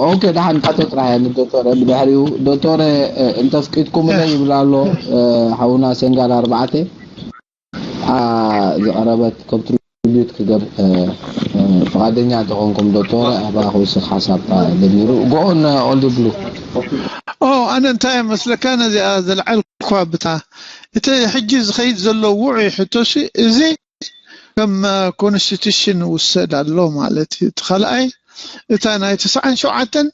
ኦኬ፣ ደሓን ካቶ ጥራሕ እያ ንዶቶረ። ብድሕሪኡ ዶቶረ፣ እ፣ እንተፍቂድኩምለይ ይብል ኣሎ፣ እ፣ ሓውና ሰንጋል ኣርባዕተ። አ፣ ዝቐረበት ኮንትሪቢዩት ክገብ፣ እ፣ እ፣ ፍቓደኛ እንተኾንኩም ዶቶረ፣ ኣባኹ እስኽ ሓሳብካ ደሚሩ። ጎ ኦን፣ ኦልድ ብሉ። ኦ፣ ኣነ እንታይ መስለካ ነዚኣ ዘልዓልኳ ብታ፣ እቲ ሕጂ ዝኸይድ ዘሎ ውዑይ ሕቶሲ፣ እዚ ከም ኮንስቲቱሽን ውሰድ ኣሎ ማለት እዩ። እቲ ካልኣይ፣ እታ ናይ ተስዓን ሸውዓተን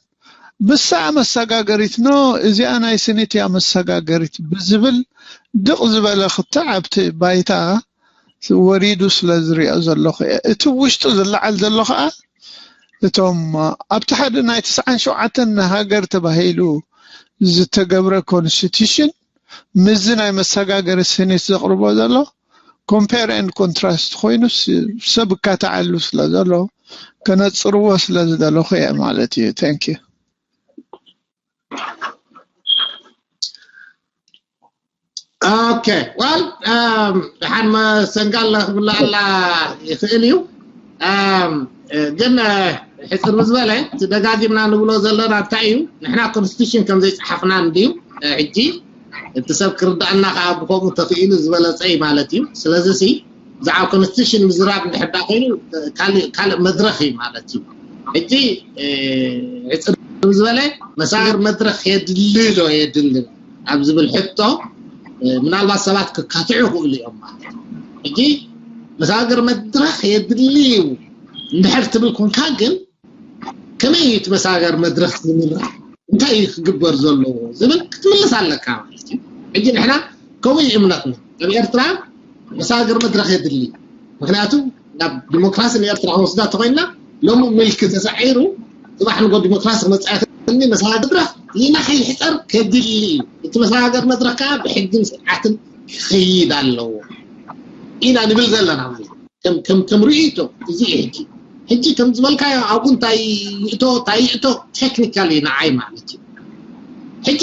ብሳ መሰጋገሪት ኖ፣ እዚኣ ናይ ስኒት እያ መሰጋገሪት ብዝብል ድቕ ዝበለ ክትዕ ኣብቲ ባይታ ወሪዱ ስለ ዝሪኦ ዘለኹ እየ። እቲ ውሽጡ ዝለዓል ዘሎ ከዓ እቶም ኣብቲ ሓደ ናይ ተስዓን ሸውዓተን ሃገር ተባሂሉ ዝተገብረ ኮንስቲቱሽን ምስዚ ናይ መሰጋገሪ ስኒት ዘቕርቦ ዘሎ ኮምፔር ኤንድ ኮንትራስት ኮይኑ ስ-፣ ሰብ እካታዓሉ ስለ ዘሎ ከነፅርዎ ስለ ዝደለኹ እየ ማለት እዩ። Thank you። ኦኬ፣ ዋል፣ እም፣ ደሓን መሰንጋል ክብላላ ይኽእል እዩ። እም፣ ግን፣ እ፣ ሕፅር ዝበለ እቲ ደጋጊምና ንብሎ ዘለና እንታይ እዩ? ንሕና ኮንስቲቱሽን ከም ዘይፀሓፍና እንድዩ፣ እ፣ ሕጂ እቲ ሰብ ክርዳእና ከዓ ብከምኡ ተኽኢሉ ዝበለፀ እዩ ማለት እዩ። ስለዚ ሲ ብዛዕባ ኮንስቲቱሽን ምዝራብ እንድሕር ዳ ኮይኑ፣ እ፣ ካልእ፣ ካልእ መድረኽ እዩ ማለት እዩ። ሕጂ፣ እ፣ ሕፅር ዝበለ መሳገር መድረኽ የድሊ ዶ የድልን ኣብ ዝብል ሕቶ፣ እ፣ ምናልባት ሰባት ክካትዑ ይኽእሉ እዮም ማለት እዩ። ሕጂ መሳገር መድረኽ የድሊ እዩ እንድሕር ትብል ኮንካ ግን ከመይ እዩ እቲ መሳገር መድረኽ ዝምራሕ? እንታይ እዩ ክግበር ዘለዎ ዝብል ክትምልስ ኣለካ ማለት እዩ። ሕጂ ንሕና ከምኡ እዩ እምነትና። ኣብ ኤርትራ መሳገር መድረኽ የድሊ። ምክንያቱ ናብ ዲሞክራሲ ንኤርትራ ክንወስዳ ተኮይና ሎሚ ምልኪ ተሳዒሩ ጽባሕ ንጎ ዲሞክራሲ ክመጽእ ኣይኽእልን እዩ። መሳገር መድረኽ ይናሕ ይሕጸር ከድሊ እዩ። እቲ መሳገር መድረኽ ከዓ ብሕግን ስርዓትን ክኸይድ ኣለዎ ኢና ንብል ዘለና ማለት እዩ። ከም ከም ከም ርእይቶ እዚ እዩ። ሕጂ ሕጂ ከም ዝበልካዮ ኣብኡ እንታይ ይእቶ እንታይ ይእቶ ቴክኒካሊ ንዓይ ማለት እዩ። ሕጂ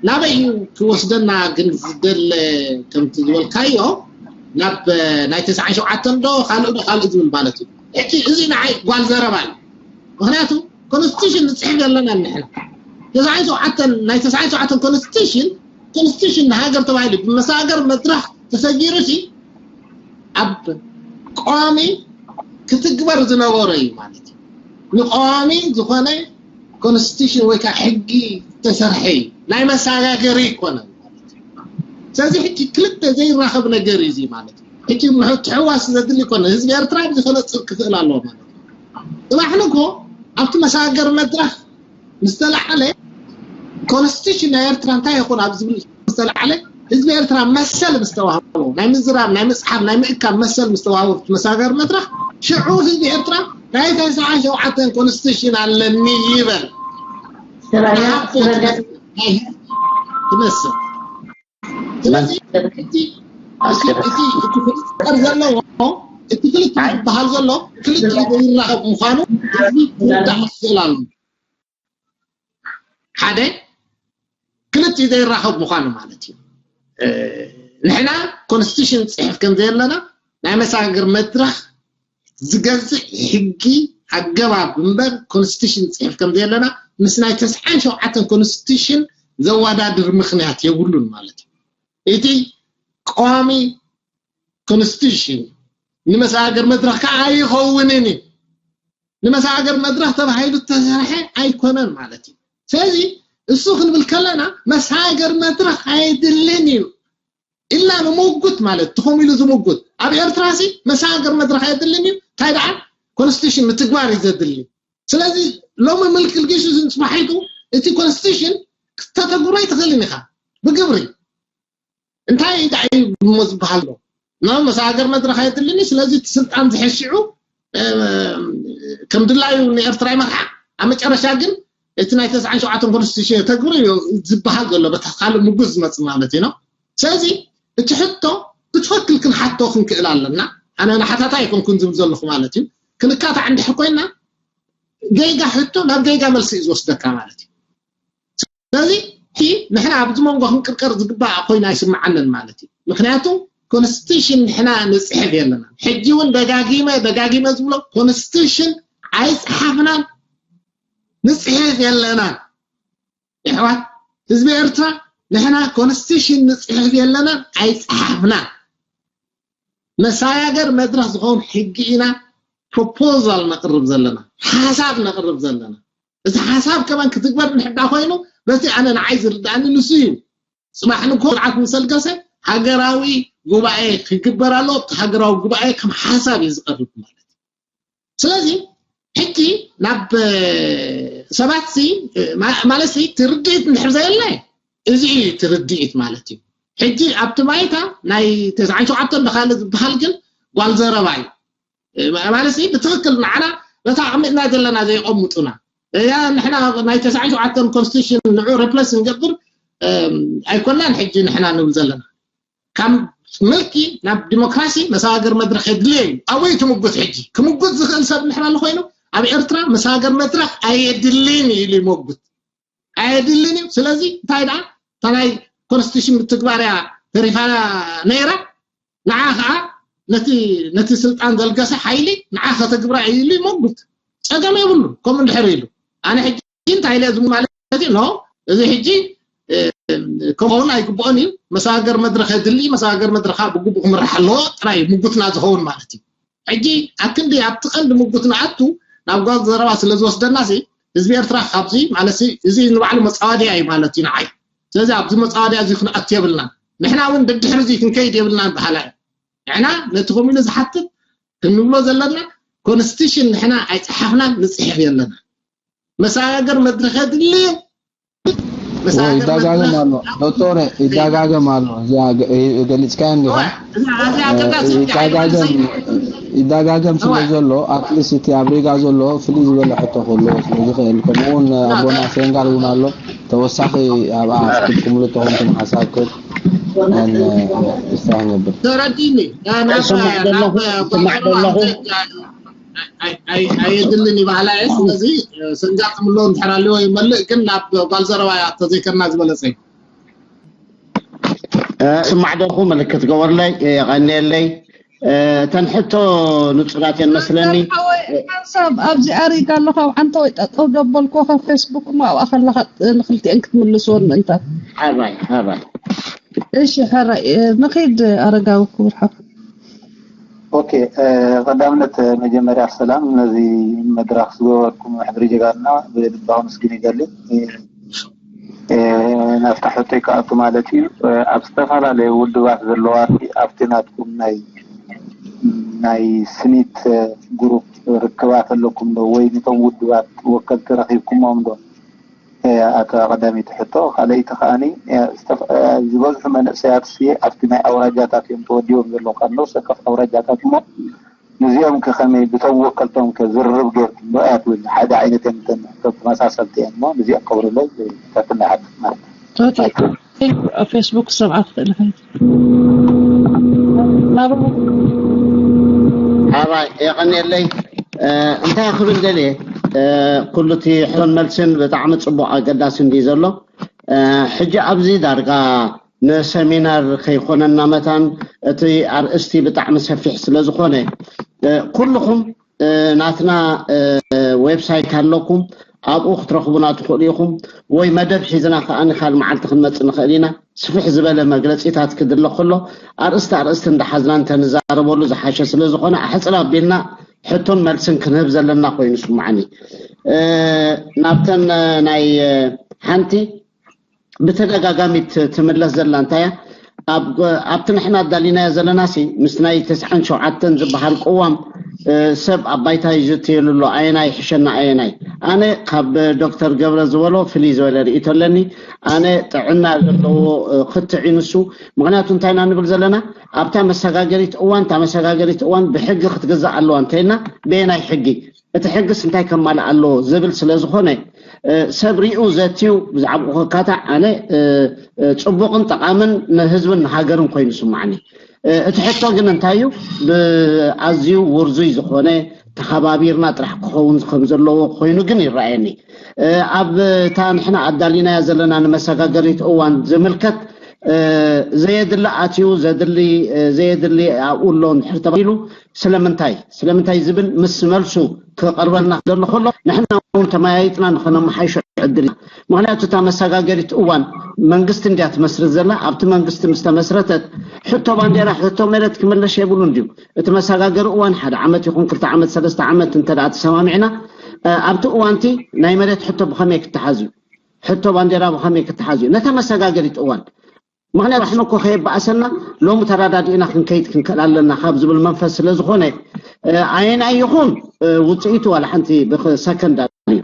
ናበይ እዩ ክወስደና ግን ዝደለ? ከምቲ ዝበልካዮ ናብ ናይ ተስዓን ሸውዓተን ዶ ካልእ ዶ ካልእ ዝብል ማለት እዩ። ሕጂ እዚ ንዓይ ጓል ዘረባ እዩ። ምክንያቱ ኮንስቲቱሽን ንፅሕፍ ዘለና ንሕና ተስዓን ሸውዓተን ናይ ተስዓን ሸውዓተን ኮንስቲቱሽን ኮንስቲቱሽን ንሃገር ተባሂሉ ብመሳገር መድረኽ ተሰጊሩ ሲ ኣብ ቀዋሚ ክትግበር ዝነበሮ እዩ ማለት እዩ። ንቀዋሚ ዝኾነ ኮንስቲቱሽን ወይ ከዓ ሕጊ ዝተሰርሐ እዩ። ናይ መሰጋገሪ ኣይኮነን ማለት እዩ። ስለዚ ሕጂ ክልተ ዘይራኸብ ነገር እዩ እዚ ማለት እዩ። ሕጂ ምትሕውዋስ ዘድሊ ይኮነ። ህዝቢ ኤርትራ ኣብዚ ከነፅር ክኽእል ኣለዎ ማለት እዩ። ፅባሕ ንግሆ ኣብቲ መሰጋገሪ መድረኽ ምስ ተላዓለ ኮንስቲቱሽን ናይ ኤርትራ እንታይ ይኹን ኣብ ዝብል ምስ ተላዓለ ህዝቢ ኤርትራ መሰል ምስ ተዋህቦ ናይ ምዝራብ ናይ ምፅሓፍ ናይ ምእካብ መሰል ምስ ተዋህቦ መሰጋገሪ መድረኽ ሽዑ ህዝቢ ኤርትራ ናይ ተስዓን ሸውዓተን ኮንስቲቱሽን ኣለኒ ይበል። ስረገ ስረገ ናይ ህዝቢ ትመስል። ስለዚ እቲ እቲ እቲ እቲ ክፍጠር ዘለዎ እቲ ክልተ ዝበሃል ዘሎ ክልተ ይራኸብ ምዃኑ ህዝቢ ክርዳእ ክኽእል ኣለዎ። ሓደ ክልቲኡ ዘይራኸብ ምዃኑ ማለት እዩ። እ፣ ንሕና ኮንስቲቱሽን ፅሕፍ ከም ዘለና ናይ መሰጋገሪ መድረኽ ዝገዝእ ሕጊ ኣገባብ እምበር ኮንስቲቱሽን ፅሕፍ ከም ዘለና ምስ ናይ ተስዓን ሸውዓተን ኮንስቲቱሽን ዘወዳድር ምኽንያት የብሉን ማለት እዩ። እቲ ቀዋሚ ኮንስቲቱሽን ንመሰጋገሪ መድረኽ ከዓ ኣይኸውንን እዩ። ንመሰጋገሪ መድረኽ ተባሂሉ ዝተሰርሐ ኣይኮነን ማለት እዩ። ስለዚ እሱ ክንብል ከለና መሰጋገሪ መድረኽ ኣየድልን እዩ ኢልና ንምጉት ማለት ትኾም ኢሉ ዝምጉት ኣብ ኤርትራ ሲ መሰጋገሪ መድረኽ ኣየድልን እዩ። እንታይ ደኣ ኮንስቲቱሽን ምትግባር እዩ ዘድሊ። ስለዚ ሎሚ ምልክል ጊሹ ዝንፅባሒቱ እቲ ኮንስቲቱሽን ክተተግብሮ ኣይትኽእልን ኢኻ ብግብሪ። እንታይ እንታይ እሞ ዝበሃል ኣሎ? ናብ መሰጋገሪ መድረኽ ኣየድልን እዩ። ስለዚ እቲ ስልጣን ዝሕሽዑ፣ እ፣ ከም ድላዩ ንኤርትራ ይመርሓ። ኣብ መጨረሻ ግን እቲ ናይ ተስዓን ሸውዓተን ኮንስቲቱሽን የተግብር እዩ ዝበሃል ዘሎ በታ ካልእ ምጉት ዝመጽእ ማለት እዩ ነው። ስለዚ እቲ ሕቶ ብትኽክል ክንሓቶ ክንክእል ኣለና። ኣነ ንሓታታ ኣይኮንኩን ዝብል ዘለኹ ማለት እዩ። ክንካታዕ እንድሕር ኮይና ጌጋ ሕቶ ናብ ጌጋ መልሲ እዩ ዝወስደካ ማለት እዩ። ስለዚ እቲ ንሕና ኣብዚ መንጎ ክንቅርቀር ዝግባእ ኮይኑ ኣይስምዓንን ማለት እዩ። ምክንያቱ ኮንስቲቱሽን ንሕና ንፅሕፍ የለና። ሕጂ እውን ደጋጊመ ደጋጊመ ዝብሎ ኮንስቲቱሽን ኣይፅሓፍናን። ንጽሕፍ የለና። የሕዋት ህዝቢ ኤርትራ፣ ንሕና ኮንስቲቱሽን ንጽሕፍ የለና፣ ኣይጸሓፍና። መሳጋገር መድረኽ ዝኸውን ሕጊ ኢና ፕሮፖዛል ነቕርብ ዘለና፣ ሓሳብ ነቕርብ ዘለና። እዚ ሓሳብ ከማን ክትግበር እንድሕዳ ኮይኑ፣ በቲ ኣነ ንዓይ ዝርዳእኒ ንሱ እዩ። ጽባሕ ንግሆ ስርዓት ምስ ኣልገሰ ሃገራዊ ጉባኤ ክግበር ኣለዎ። ኣብቲ ሃገራዊ ጉባኤ ከም ሓሳብ እዩ ዝቐርብ ማለት እዩ። ስለዚ ሕጂ ናብ ሰባት ሲ ማለትሲ ትርድኢት እንድሕር ዘየለ፣ እዚ እዩ ትርድኢት ማለት እዩ። ሕጂ ኣብቲ ባይታ ናይ ተስዓን ሸውዓተን ብካለ ዝበሃል ግን ጓል ዘረባ እዩ። ማለትሲ ብትኽክል ንዓና በታ ኣቕሚጥና ዘለና ዘየቐምጡና እያ። ንሕና ናይ ተስዓን ሸውዓተን ኮንስቲቱሽን ንዑ ሪፕለስ ንገብር ኣይኮናን ሕጂ ንሕና ንብል ዘለና። ካብ ምልኪ ናብ ዲሞክራሲ መሰጋገሪ መድረኽ የድልዮ እዩ። ኣብኡ እዩ ትምጉት። ሕጂ ክምጉት ዝኽእል ሰብ እንድሕር ኣሎ ኮይኑ ኣብ ኤርትራ መሰጋገሪ መድረኽ ኣየድልን እዩ ኢሉ ይመጉት። ኣየድልን እዩ። ስለዚ እንታይ ደኣ እታ ናይ ኮንስቲቱሽን ምትግባር እያ ተሪፋ ነይራ። ንዓ ከዓ ነቲ ነቲ ስልጣን ዘልገሰ ሓይሊ ንዓ ከተግብራ እዩ ኢሉ ይመጉት። ጸገም የብሉ። ከምኡ እንድሕር ኢሉ ኣነ ሕጂ እንታይ ኢለ ዝብል ማለት እዩ ኖ እዚ ሕጂ ከምኡውን ኣይግብኦን እዩ። መሰጋገሪ መድረኽ የድሊ። መሰጋገሪ መድረኻ ብግቡእ ክምራሕ ኣለዎ ጥራይ እዩ ምጉትና ዝኸውን ማለት እዩ። ሕጂ ኣብ ክንዲ ኣብቲ ቀንዲ ምጉት ንኣቱ ናብ ጓል ዘረባ ስለ ዝወስደና ሲ ህዝቢ ኤርትራ ካብዚ ማለት እዚ ንባዕሉ መፃዋድያ እዩ ማለት እዩ ንዓይ። ስለዚ ኣብዚ መፃዋድያ እዚ ክንኣቱ የብልና። ንሕና እውን ደድሕሪ እዚ ክንከይድ የብልና በሃላ እዩ። ንሕና ነቲ ኮሚኒ ዝሓትት ክንብሎ ዘለና ኮንስቲቱሽን ንሕና ኣይፀሓፍናን ንፅሕፍ የለና። መሰጋገር መድረኽ የድሊ። ይዳጋገም ኣሎ ዶክተር፣ ይዳጋገም ኣሎ። እዚኣ ገሊፅካያ እንዲኻ ይዳጋገም ይዳጋገም ስለ ዘሎ ኣትሊስት እቲ ኣብ ሪጋ ዘሎ ፍልይ ዝበለ ሕቶ ክህልዎ ስለ ዝኽእል፣ ከምኡውን ኣቦና ሴንጋል እውን ኣሎ። ተወሳኺ ኣብኣ ክትብልኩምሉ ተኾንኩም ሓሳብ ክብ ይፍታሕ ነብር። ተረዲኒ። ኣየድልን ይባህላ እየ። ስለዚ ሰንጋር ትምሎ እንድሕር ኣለዎ ይመልእ፣ ግን ናብ ጓል ዘረባ እያ ተዘይከና ዝበለጸ። ስማዕ ደኹ ምልክት ገበርለይ፣ የቐንየለይ። እተን ሕቶ ንጹራት እየን መስለኒ። ሓንሳብ ኣብዚ ኣሪጋ ኣለኹ፣ ኣብ ዓንተወይ ጠጠው ደበልኮ፣ ካብ ፌስቡክ እሞ ኣብኣ ከለኻ ንክልቲኤን ክትምልስወን ምእንታት። ሓራይ ሓራይ። እሺ፣ ሓራይ ንኺድ ኣረጋዊ ክቡር ሓው። ኦኬ፣ ቀዳምነት መጀመርያ ሰላም ነዚ መድረኽ ዝገበርኩም ሕድሪ ጀጋኑና ብልባዊ ምስግን ይገልጽ። ናብታ ሕቶይ ክኣቱ ማለት እዩ። ኣብ ዝተፈላለዩ ውድባት ዘለዋ ኣብቲ ናትኩም ናይ ናይ ስኒት ግሩፕ ርክባት ኣለኩም ዶ ወይ ነቶም ውድባት ወከልቲ ረኺብኩሞም ዶ? ኣታ ቀዳመይቲ ሕቶ። ካልኣይቲ ከኣኒ ዝበዝሑ መንእሰያት ሲ ኣብቲ ናይ ኣውራጃታት እዮም ተወዲቦም ዘለዉ ካብ ነፍሲ ወከፍ ኣውራጃታት እሞ ንዚኦም ከ ከመይ ብቶም ወከልቶም ከ ዝርርብ ጌርኩም ዶ እያ ትብል ሓደ ዓይነት እዮም እተን ሕቶ ተመሳሰልቲ እየን እሞ ንዚኦም ከብርለይ ትሕትና ይሓትት ማለት እዩ። ፌስቡክ ሰብዓ ትኽእል ኢኻ። ኣባይ የቐንየለይ እንታይ ክብል ደልየ ኩሉ እቲ ሕቶን መልስን ብጣዕሚ ፅቡቕ ኣገዳሲ እንዲ ዘሎ ሕጂ ኣብዚ ዳርጋ ንሰሚናር ከይኮነና መታን እቲ ኣርእስቲ ብጣዕሚ ሰፊሕ ስለ ዝኾነ ኩልኹም ናትና ዌብሳይት ኣለኩም ኣብኡ ክትረኽቡና ትኽእሉ ኢኹም ወይ መደብ ሒዝና ከዓ ንካል መዓልቲ ክንመፅእ ንኽእል ኢና ስፍሕ ዝበለ መግለፂታት ክድለ ከሎ ኣርእስቲ ኣርእስቲ እንዳሓዝና እንተንዛረበሉ ዝሓሸ ስለ ዝኾነ ኣሕፅር ኣቢልና ሕቶን መልስን ክንህብ ዘለና ኮይኑ ስማዓኒ ናብተን ናይ ሓንቲ ብተደጋጋሚ ትምለስ ዘላ እንታይ እያ ኣብቲ ንሕና ኣዳሊናዮ ዘለና ሲ ምስ ናይ ተስዓን ሸውዓተን ዝበሃል ቅዋም ሰብ ኣብ ባይታ እዩ ዝትየሉ ኣሎ ኣየናይ ይሕሸና ኣየናይ ኣነ ካብ ዶክተር ገብረ ዝበሎ ፍልይ ዝበለ ርእቶ ኣለኒ ኣነ ጥዕና ዘለዎ ክትዕ እዩ ንሱ ምክንያቱ እንታይ ኢና ንብል ዘለና ኣብታ መሰጋገሪት እዋን እታ መሰጋገሪት እዋን ብሕጊ ክትግዛእ ኣለዋ እንተይልና በየናይ ሕጊ እቲ ሕግስ እንታይ ከማልእ ኣለዎ ዝብል ስለ ዝኾነ ሰብ ሪኡ ዘትዩ ብዛዕባኡ ክካታዕ ኣነ ፅቡቕን ጠቓምን ንህዝብን ንሃገርን ኮይኑ ይስማዓኒ። እቲ ሕቶ ግን እንታይ እዩ ብኣዝዩ ውርዙይ ዝኾነ ተኸባቢርና ጥራሕ ክኸውን ከም ዘለዎ ኮይኑ ግን ይረኣየኒ። ኣብ እታ ንሕና ኣዳሊናያ ዘለና ንመሰጋገሪት እዋን ዝምልከት ዘየድሊ ኣትዩ ዘድሊ ዘየድሊ ኣብኡ ኣሎ እንድሕር ተባሂሉ ስለምንታይ ስለምንታይ ዝብል ምስ መልሱ ክቐርበልና ዘሎ ከሎ ንሕና እውን ተመያይጥና ንኸነመሓይሾ ዕድል እዩ። ምክንያቱ እታ መሰጋገሪት እዋን መንግስቲ እንድያ ትመስርት ዘላ። ኣብቲ መንግስቲ ምስ ተመስረተት ሕቶ ባንዴራ፣ ሕቶ መሬት ክምለሽ የብሉን ድዩ? እቲ መሰጋገሪ እዋን ሓደ ዓመት ይኹን ክልተ ዓመት ሰለስተ ዓመት እንተ ደኣ ተሰማሚዕና፣ እ፣ ኣብቲ እዋንቲ ናይ መሬት ሕቶ ብኸመይ ክተሓዝ እዩ? ሕቶ ባንዴራ ብኸመይ ክተሓዝ እዩ? ነታ መሰጋገሪት እዋን ምክንያቱ ንሕና እኮ ከየባእሰና ሎሚ ተረዳዲእና ክንከይድ ክንክእል ኣለና ካብ ዝብል መንፈስ ስለ ዝኾነ፣ እ፣ ኣየናይ ይኹን፣ እ፣ ውፅኢቱ ዋላ ሓንቲ ብሰከንድ እዩ።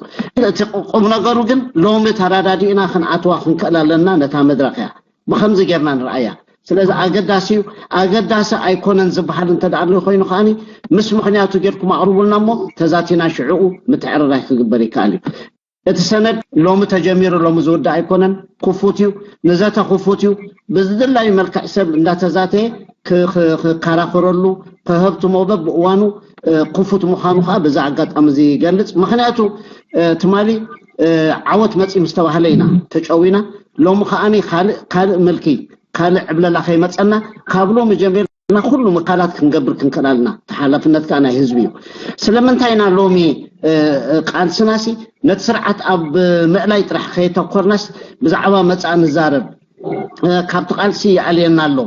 እቲ ቁም ነገሩ ግን ሎሚ ተረዳዲእና ክንኣትዋ ክንክእል ኣለና ነታ መድረክ እያ። ብኸምዚ ጌርና ንርኣያ። ስለዚ ኣገዳሲ እዩ። ኣገዳሲ ኣይኮነን ዝበሃል እንተ ደኣ ኣሎ ኮይኑ ከዓኒ ምስ ምኽንያቱ ጌርኩም ኣቕርቡልና እሞ ተዛቲና ሽዕኡ ምትዕርራይ ክግበር ይከኣል እዩ። እቲ ሰነድ ሎሚ ተጀሚሩ ሎሚ ዝውዳእ ኣይኮነን። ክፉት እዩ፣ ንዘተ ክፉት እዩ። ብዝድላዩ መልክዕ ሰብ እንዳተዛተየ ክ-፣ ክ-፣ ክከራኸረሉ፣ ክህብትሞ በብእዋኑ፣ እ፣ ክፉት ምዃኑ ከዓ በዚ ኣጋጣሚ እዚ ይገልጽ። ምኽንያቱ፣ እ፣ ትማሊ፣ እ፣ ዓወት መጺ ምስ ተባህለ ኢና ተጨዊና። ሎሚ ከዓኒ ካልእ፣ ካልእ ምልኪ፣ ካልእ ዕብለላ ከይመጸና ካብ ሎሚ ጀሚርና ኩሉ ምካላት ክንገብር ክንክእል ኣለና። ተሓላፍነት ከዓ ናይ ህዝቢ እዩ። ስለምንታይ ኢና ሎሚ፣ እ፣ እ፣ ቃልስናሲ ነቲ ስርዓት ኣብ ምእላይ ጥራሕ ከየተኮርናስ ብዛዕባ መጻኢ ንዛረብ፣ እ፣ ካብቲ ቃልሲ ይኣልየና ኣሎ።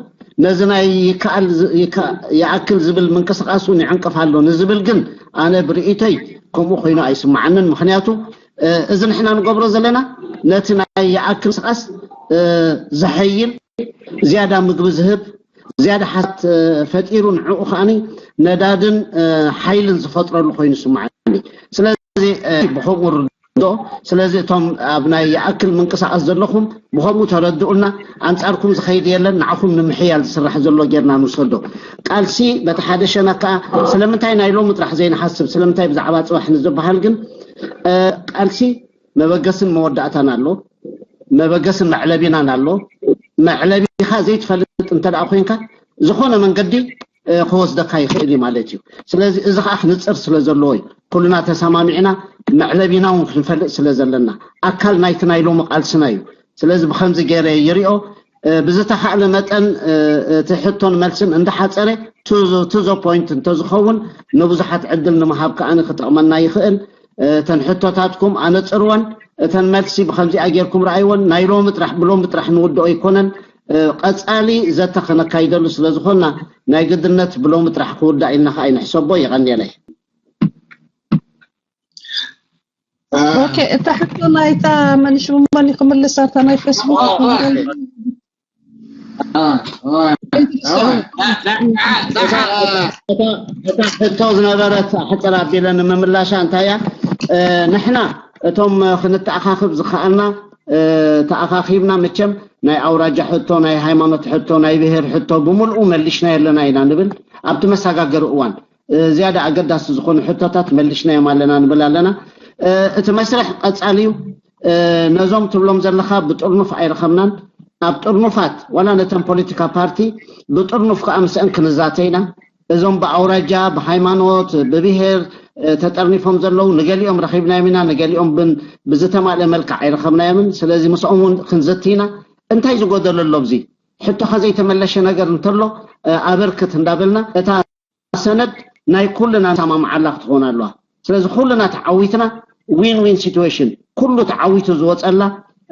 ነዚ ናይ ይከኣል ዝ-፣ ይከ-፣ ይኣክል ዝብል ምንቅስቃስ እውን ይዕንቅፍ ኣሎ ንዝብል ግን ኣነ ብርእይቶይ ከምኡ ኮይኑ ኣይስምዓንን። ምኽንያቱ፣ እ፣ እዚ ንሕና ንገብሮ ዘለና ነቲ ናይ ይኣክል ምንቅስቃስ፣ እ፣ ዘሐይል፣ ዝያዳ ምግቢ ዝህብ፣ ዝያዳ ሓሳት፣ እ፣ ፈጢሩ ንዕኡ ከዓኒ ነዳድን፣ እ፣ ሓይልን ዝፈጥረሉ ኮይኑ ይስምዓኒ። ስለዚ፣ እ፣ ብኸምኡ ርድኦ። ስለዚ እቶም ኣብ ናይ ይኣክል ምንቅስቃስ ዘለኹም ብኸምኡ ተረድኡና። ኣንጻርኩም ዝኸይድ የለን፣ ንዓኹም ንምሕያል ዝስራሕ ዘሎ ጌርና ንውሰዶ። ቃልሲ በቲ ሓደ ሸነክ ከኣ ስለምንታይ ናይ ሎሚ ጥራሕ ዘይንሓስብ፣ ስለምንታይ ብዛዕባ ጽባሕ ንዝበሃል ግን፣ እ፣ ቃልሲ መበገስን መወዳእታን ኣሎ፣ መበገስን መዕለቢናን ኣሎ። መዕለቢኻ ዘይትፈልጥ እንተ ደኣ ኮይንካ ዝኾነ መንገዲ፣ እ፣ ክወስደካ ይኽእል እዩ ማለት እዩ። ስለዚ እዚ ከዓ ክንፅር ስለ ዘለዎ እዩ። ኩልና ተሰማሚዕና መዕለቢና እውን ክንፈልጥ ስለ ዘለና ኣካል ናይቲ ናይ ሎሚ ቃልስና እዩ። ስለዚ ብኸምዚ ገይረ ይሪኦ፣ እ፣ ብዝተኻእለ መጠን፣ እ፣ እቲ ሕቶን መልስን እንዳሓፀረ to the፣ to the point እንተዝኸውን ንብዙሓት ዕድል ንምሃብ ከዓኒ ክጠቕመና ይኽእል። እ፣ እተን ሕቶታትኩም ኣነፅርወን፣ እተን መልሲ ብኸምዚኣ ጌርኩም ረኣይወን። ናይ ሎሚ ጥራሕ ብሎሚ ጥራሕ ንውድኦ ኣይኮነን። እ፣ ቀፃሊ ዘተ ከነካይደሉ ስለ ዝኾንና ናይ ግድነት ብሎሚ ጥራሕ ክውዳእ ኢልና ከዓ ኣይንሕሰቦ። የቐንየለይ። ኦኬ፣ እታ ሕቶ ናይታ መን ሽሙ መን ክምልሳ፣ እታ ናይ ፌስቡክ እታ ሕቶ ዝነበረት ሕፅር ኣቢለ ንምምላሻ እንታይ እያ? እ፣ ንሕና እቶም ክንተኣኻኽብ ዝኸኣልና፣ እ፣ ተኣኻኺብና። መቸም ናይ ኣውራጃ ሕቶ፣ ናይ ሃይማኖት ሕቶ፣ ናይ ብሄር ሕቶ ብምልኡ መሊሽና የለና ኢና ንብል። ኣብቲ መሰጋገሪ እዋን፣ እ፣ ዝያዳ ኣገዳሲ ዝኾኑ ሕቶታት መሊሽናዮም ኣለና ንብል ኣለና። እ፣ እቲ መስርሕ ቀጻሊ እዩ። እ፣ ነዞም ትብሎም ዘለኻ ብጥርኑፍ ኣይረኸብናን። ኣብ ጥርኑፋት ዋላ ነተን ፖለቲካ ፓርቲ ብጥርኑፍ ከኣ ምስአን ክንዛተ ኢና። እዞም ብኣውራጃ፣ ብሃይማኖት፣ ብብሄር፣ እ፣ ተጠርኒፎም ዘለዉ ንገሊኦም ረኺብናዮም ኢና፣ ንገሊኦም ብን-፣ ብዝተማልአ መልክዕ ኣይረኸብናዮምን። ስለዚ ምስኦም እውን ክንዝቲ ኢና። እንታይ ዝጎደሎ ኣሎ ኣብዚ? ሕቶኻ ዘይተመለሸ ነገር እንተሎ፣ እ፣ ኣበርክት እንዳበልና እታ ሰነድ ናይ ኩልና ንሰማምዓላ ክትኾን ኣለዋ። ስለዚ ኩልና ተዓዊትና ዊን ዊን ሲትዌሽን፣ ኩሉ ተዓዊቱ ዝወፀላ፣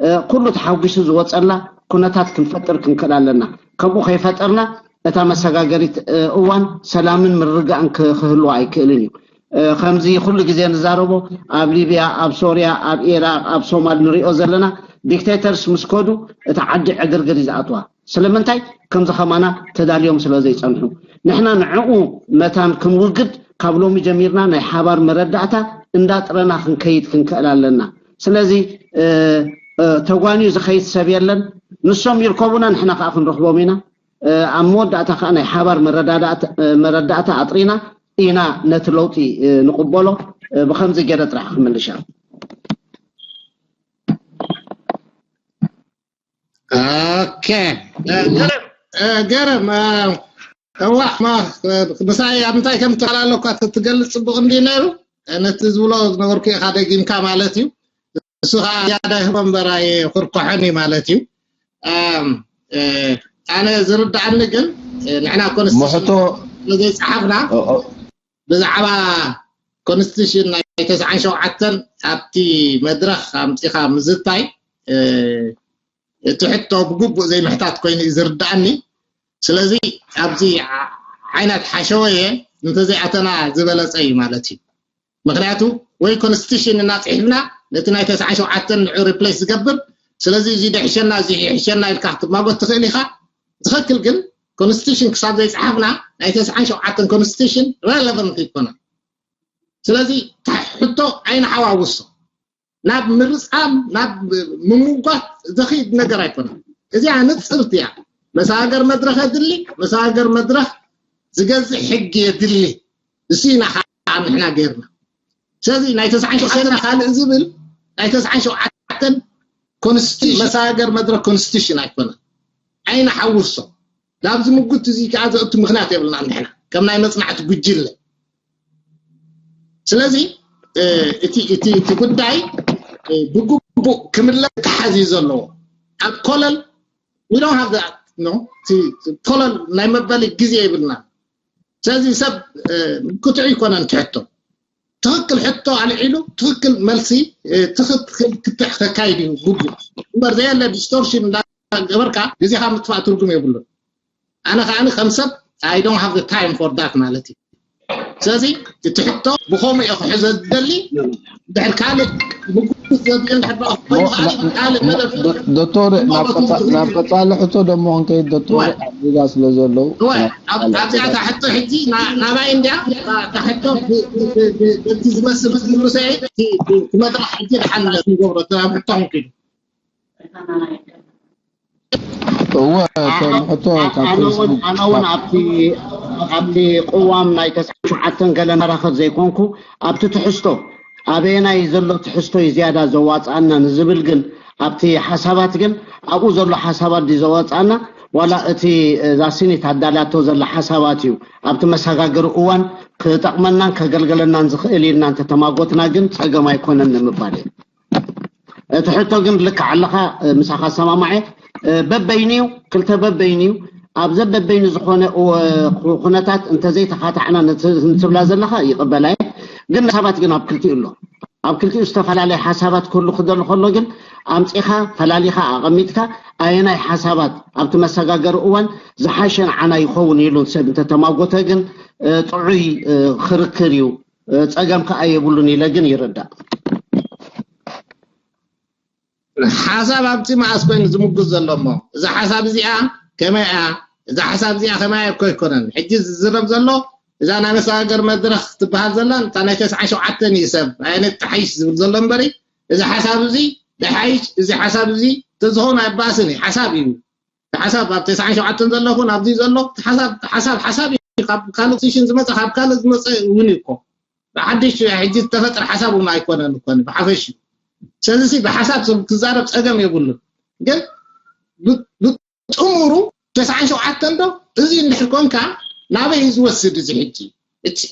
እ፣ ኩሉ ተሓጒሱ ዝወፀላ ኩነታት ክንፈጥር ክንክእል ኣለና። ከምኡ ከይፈጠርና እታ መሰጋገሪት፣ እ፣ እዋን ሰላምን ምርግጋእን ክ-፣ ክህልዋ ኣይክእልን እዩ። እ፣ ከምዚ ኩሉ ግዜ ንዛረቦ ኣብ ሊብያ፣ ኣብ ሶርያ፣ ኣብ ኢራቅ፣ ኣብ ሶማል ንሪኦ ዘለና ዲክቴተርስ ምስ ከዱ እታ ዓዲ ዕግርግር እዩ ዝኣትዋ። ስለምንታይ? ከምዚ ከማና ተዳልዮም ስለ ዘይጸንሑ። ንሕና ንዕኡ መታን ክንውግድ ካብ ሎሚ ጀሚርና ናይ ሓባር መረዳእታ እንዳጥረና ክንከይድ ክንክእል ኣለና። ስለዚ፣ እ፣ እ፣ ተጓንዩ ዝኸይድ ሰብ የለን። ንሶም ይርከቡና፣ ንሕና ከኣ ክንረኽቦም ኢና። እ፣ ኣብ መወዳእታ ከኣ ናይ ሓባር መረዳዳእታ፣ እ፣ መረዳእታ ኣጥሪና ኢና ነቲ ለውጢ፣ እ፣ ንቕበሎ። እ፣ ብኸምዚ ገይረ ጥራሕ ክምልሻ። ኦኬ፣ እ፣ ገረም፣ እ፣ ገረም፣ እ፣ እዋእ፣ ማ-፣ እ፣ ምሳይ ኣብ ምንታይ ከም እትፈላለ እኳ ተ-፣ ትገልጽ ጽቡቕ እንዲ ነይሩ። እ፣ ነቲ ዝብሎ ዝነበርኩ ኢኻ ደጊምካ ማለት እዩ። እሱ ኸዓ ዝያዳ ይህቦ እምበር ኣይኹርኩሖን እዩ ማለት እዩ። እም፣ እ፣ ኣነ ዝርድኣኒ ግን፣ እ፣ ንሕና እኮ ንስ-፣ ምሕቶ ዘይጸሓፍና ኦ፣ ኦ፣ ብዛዕባ ኮንስቲቱሽን ናይ ተስዓን ሸውዓተን ኣብቲ መድረኽ ኣምፂኻ ምዝታይ እቲ ሕቶ ብግቡእ ዘይምሕታት ኮይኑ እዩ ዝርዳኣኒ። ስለዚ ኣብዚ ዓይነት ሓሸወየ እንተዘይኣተና ዝበለፀ እዩ ማለት እዩ። ምክንያቱ ወይ ኮንስቲቱሽን እናፅሒፍና ነቲ ናይ ተስዓን ሸውዓተን ንዑ ሪፕሌስ ዝገብር፣ ስለዚ እዚ ደሕሸና እዚ ይሕሸና ኢልካ ክትማጎት ትኽእል ኢኻ። ትኽክል፣ ግን ኮንስቲቱሽን ክሳብ ዘይፀሓፍና ናይ ተስዓን ሸውዓተን ኮንስቲቱሽን ረለቨንት ይኮነ። ስለዚ ሕቶ ኣይንሓዋውሶ። ናብ ምርጻም ናብ ምምጓት ዘኽይድ ነገር ኣይኮነን። እዚኣ ንጽርቲ እያ። መሰጋገሪ መድረኽ የድሊ፣ መሰጋገሪ መድረኽ ዝገዝእ ሕጊ የድሊ። እሱ ኢና ከዓ ንሕና ገይርና። ስለዚ ናይ ተስዓን ሸውዓተን ካልእ ዝብል ናይ ተስዓን ሸውዓተን ኮንስቲቱሽን መሰጋገሪ መድረኽ ኮንስቲቱሽን ኣይኮነን። ኣይንሓውሶ። ናብዚ ምጉት እዚ ከዓ ዘእቱ ምክንያት የብልና ንሕና ከም ናይ መፅናዕቲ ጉጅለ። ስለዚ እቲ እቲ እቲ ጉዳይ ብግቡእ ክምለስ ክሓዝ እዩ ዘለዎ። ኣብ ኮለል we don't have that no እቲ ኮለል ናይ መበሊ ግዜ ይብልና። ስለዚ ሰብ ክትዕ ይኮነን ትሕቶ ትኽክል ሕቶ ኣልዒሉ ትኽክል መልሲ ትኽክል ክትዕ ከካይድ እዩ ግቡእ እምበር ዘየለ ዲስቶርሽን እንዳገበርካ ግዜኻ ምጥፋእ ትርጉም የብሉን። ኣነ ከዓኒ ከም ሰብ I don't have the time for that ማለት እዩ። ስለዚ እቲ ሕቶ ብኸምኡ እየ ክሕዞ ዝደሊ። ድሕር ካልእ ምጉት ዘድልዮ እንድሕር ደኣ ኮይኑ ከዓኒ ካልእ መደብ ዶ- ዶክተር ናብ ቀጻ- ናብ ቀጻሊ ሕቶ ደሞ ክንከይድ ዶክተር እወ። ኣዚዛ ስለ ዘለዉ እወ፣ ናብ ኣብ- ቀጻሊ ኣብዚኣ እታ ሕቶ ሕጂ ና- ናባይ እንድያ እታ- እታ ሕቶ ብ- ብ- ብ- ብ- በቲ ዝመስል ክትምልሰ እየ። እቲ- እቲ መድረኽ ሕጂ ድሓን ንገብሮ እታ ኣብ ሕቶ ክንከይድ እወ እቶም ሕቶ ካብ ኣነ እውን ፌስቡክ ኣነ እውን ኣብቲ ኣብቲ ቅዋም ናይ ተስዓን ሸውዓተን ገለ መራኸብ ዘይኮንኩ ኣብቲ ትሕዝቶ ኣበየናይ ዘሎ ትሕዝቶ እዩ ዝያዳ ዘዋፅኣና ንዝብል ግን ኣብቲ ሓሳባት ግን ኣብኡ ዘሎ ሓሳባት ድዩ ዘዋፅኣና ዋላ እቲ እዛ ሲኒት ኣዳላቶ ዘላ ሓሳባት እዩ ኣብቲ መሰጋገሪ እዋን ክጠቕመናን ከገልገለናን ዝኽእል ኢልና እንተተማጎትና ግን ፀገም ኣይኮነን ንምባል እዩ። እቲ ሕቶ ግን ልክዕ ኣለኻ ምሳኻ ሰማማዐ በበይኑ እዩ ክልተ በበይኑ እዩ ኣብ ዘበበይኑ ዝኾነ ኩነታት እንተዘይተኻታዕና ንትብላ ዘለኻ ይቕበላ ግን ሓሳባት ግን ኣብ ክልቲኡ ኣሎ ኣብ ክልቲኡ ዝተፈላለየ ሓሳባት ክህሉ ክደሊ ከሎ ግን ኣምፂኻ ፈላሊኻ ኣቐሚጥካ ኣየናይ ሓሳባት ኣብቲ መሰጋገሪ እዋን ዝሓሸ ንዓና ይኸውን ኢሉ ሰብ እንተተማጎተ ግን ጥዑይ ክርክር እዩ ፀገም ከዓ የብሉን ኢለ ግን ይርዳእ። ሓሳብ ኣብቲ መኣስ ኮይኑ ዝምጉት ዘሎ እሞ እዛ ሓሳብ እዚኣ ከመይ እያ? እዛ ሓሳብ እዚኣ ከመይ እኮ ኣይኮነን ሕጂ ዝዝረብ ዘሎ እዛ ናይ መሰጋገር መድረኽ ትበሃል ዘላ እታ ናይ ተስዓን ሸውዓተን እዩ ሰብ ኣይነት ተሓይሽ ዝብል ዘሎ እምበሪ እዚ ሓሳብ እዚ ደሓይሽ እዚ ሓሳብ እዚ ተዝኾን ኣይባእስን እዩ ሓሳብ እዩ ሓሳብ ኣብ ተስዓን ሸውዓተን ዘሎ ኹን ኣብዚ ዘሎ ሓሳብ ሓሳብ ሓሳብ እዩ ካብ ካልእ ሲሽን ዝመፀ ካብ ካልእ ዝመፀ እውን እዩ እኮ ብሓድሽ ሕጂ ዝተፈጥረ ሓሳብ እውን ኣይኮነን እኮ ብሓፈሽ እዩ ስለዚ ብሓሳብ ሰብ ክዛረብ ፀገም የብሉን ግን ብጥሙሩ ተስዓን ሸውዓተን ዶ እዚ እንድሕር ኮንካ ናበይ እዩ ዝወስድ እዚ ሕጂ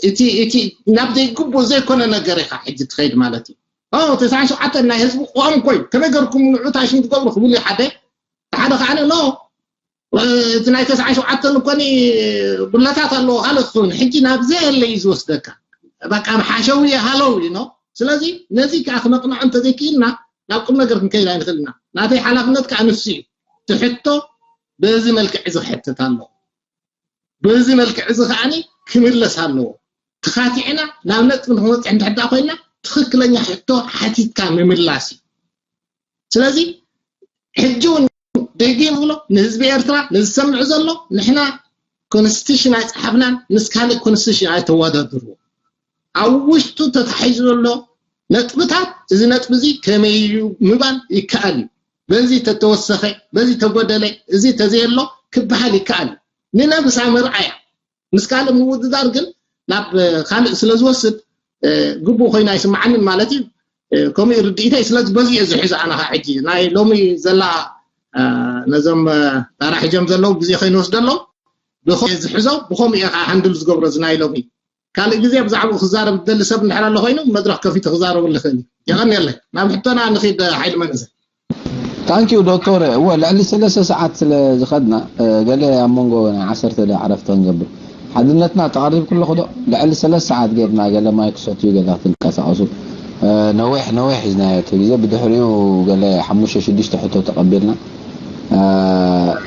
እቲ ናብ ዘይግቡእ ዘይኮነ ነገር ኢኻ ሕጂ ትኸይድ ማለት እዩ ተስዓን ሸውዓተን ናይ ህዝቢ ቆም ኮይ ከመይ ገርኩም ንዑ ታሽም ትገብሩ ክብሉ ሓደ ሓደ ከዓ ኖ እቲ ናይ ተስዓን ሸውዓተን እኮኒ ጉድለታት ኣለዎ ካልእ ክኸውን ሕጂ ናብ ዘየለ እዩ ዝወስደካ በቃ ሓሸውየ ሃለው እዩ ኖ ስለዚ ነዚ ከዓ ክነቕንዖ እንተዘይክኢልና ናብ ቁም ነገር ክንከይድ ኣይንኽእል ኢና ናተይ ሓላፍነት ከዓ ንሱ እዩ ትሕቶ በዚ መልክዕ እዚ ክሕተት ኣለዎ በዚ መልክዕ እዚ ከዓ ክምለስ ኣለዎ ተኻቲዕና ናብ ነጥቢ ንክንበፅሕ እንድሕዳ ኮይና ትኽክለኛ ሕቶ ሓቲትካ ምምላስ እዩ ስለዚ ሕጂ እውን ደጊም ብሎ ንህዝቢ ኤርትራ ንዝሰምዕ ዘሎ ንሕና ኮንስቲቱሽን ኣይፀሓፍናን ምስ ካልእ ኮንስቲቱሽን ኣይተወዳድርዎ ኣብ ውሽጡ ተታሒዙ ዘሎ ነጥብታት እዚ ነጥቢ እዚ ከመይ እዩ ምባል ይከኣል እዩ በዚ ተተወሰኸ በዚ ተጎደለ እዚ ተዘየሎ ክበሃል ይከኣል እዩ ንነብሳ መርኣያ ምስ ካልእ ምውድዳር ግን ናብ ካልእ ስለ ዝወስድ ግቡእ ኮይኑ ኣይስምዓንን ማለት እዩ። ከምኡ እዩ ርድኢተይ። ስለዚ በዚ እየ ዝሕዞ ኣነ ኸዓ ሕጂ ናይ ሎሚ ዘላ ነዞም ታራ ሒዞም ዘለዉ ግዜ ከይንወስደሎም ብኸ ዝሕዞ ብኸምኡ እየ ከዓ ሃንድል ዝገብሮ እዚ ናይ ሎሚ ካልእ ግዜ ብዛዕባኡ ክዛረብ ዝደሊ ሰብ እንድሕር ኣሎ ኮይኑ መድረኽ ከፊቱ ክዛረበሉ ይኽእል እዩ። የቐንየለይ። ናብ ሕቶና ንኺድ ሓይሊ መንእሰይ። ታንኪዩ ዶክተር እወ ልዕሊ ሰለስተ ሰዓት ስለ ዝኸድና ገለ ኣብ መንጎ ናይ ዓሰርተ ደቂቕ ዕረፍቲ ክንገብር ሓድነትና ተቐሪብ ክለኹ ዶ ልዕሊ ሰለስተ ሰዓት ጌርና፣ ገለ ማይ ክሰትዩ፣ ገለ ክትንቀሳቐሱ፣ እ፣ ነዊሕ ነዊሕ ሒዝናዮ እቲ ግዜ። ብድሕሪኡ ገለ ሓሙሽተ ሽዱሽተ ሕቶ ተቐቢልና። እ፣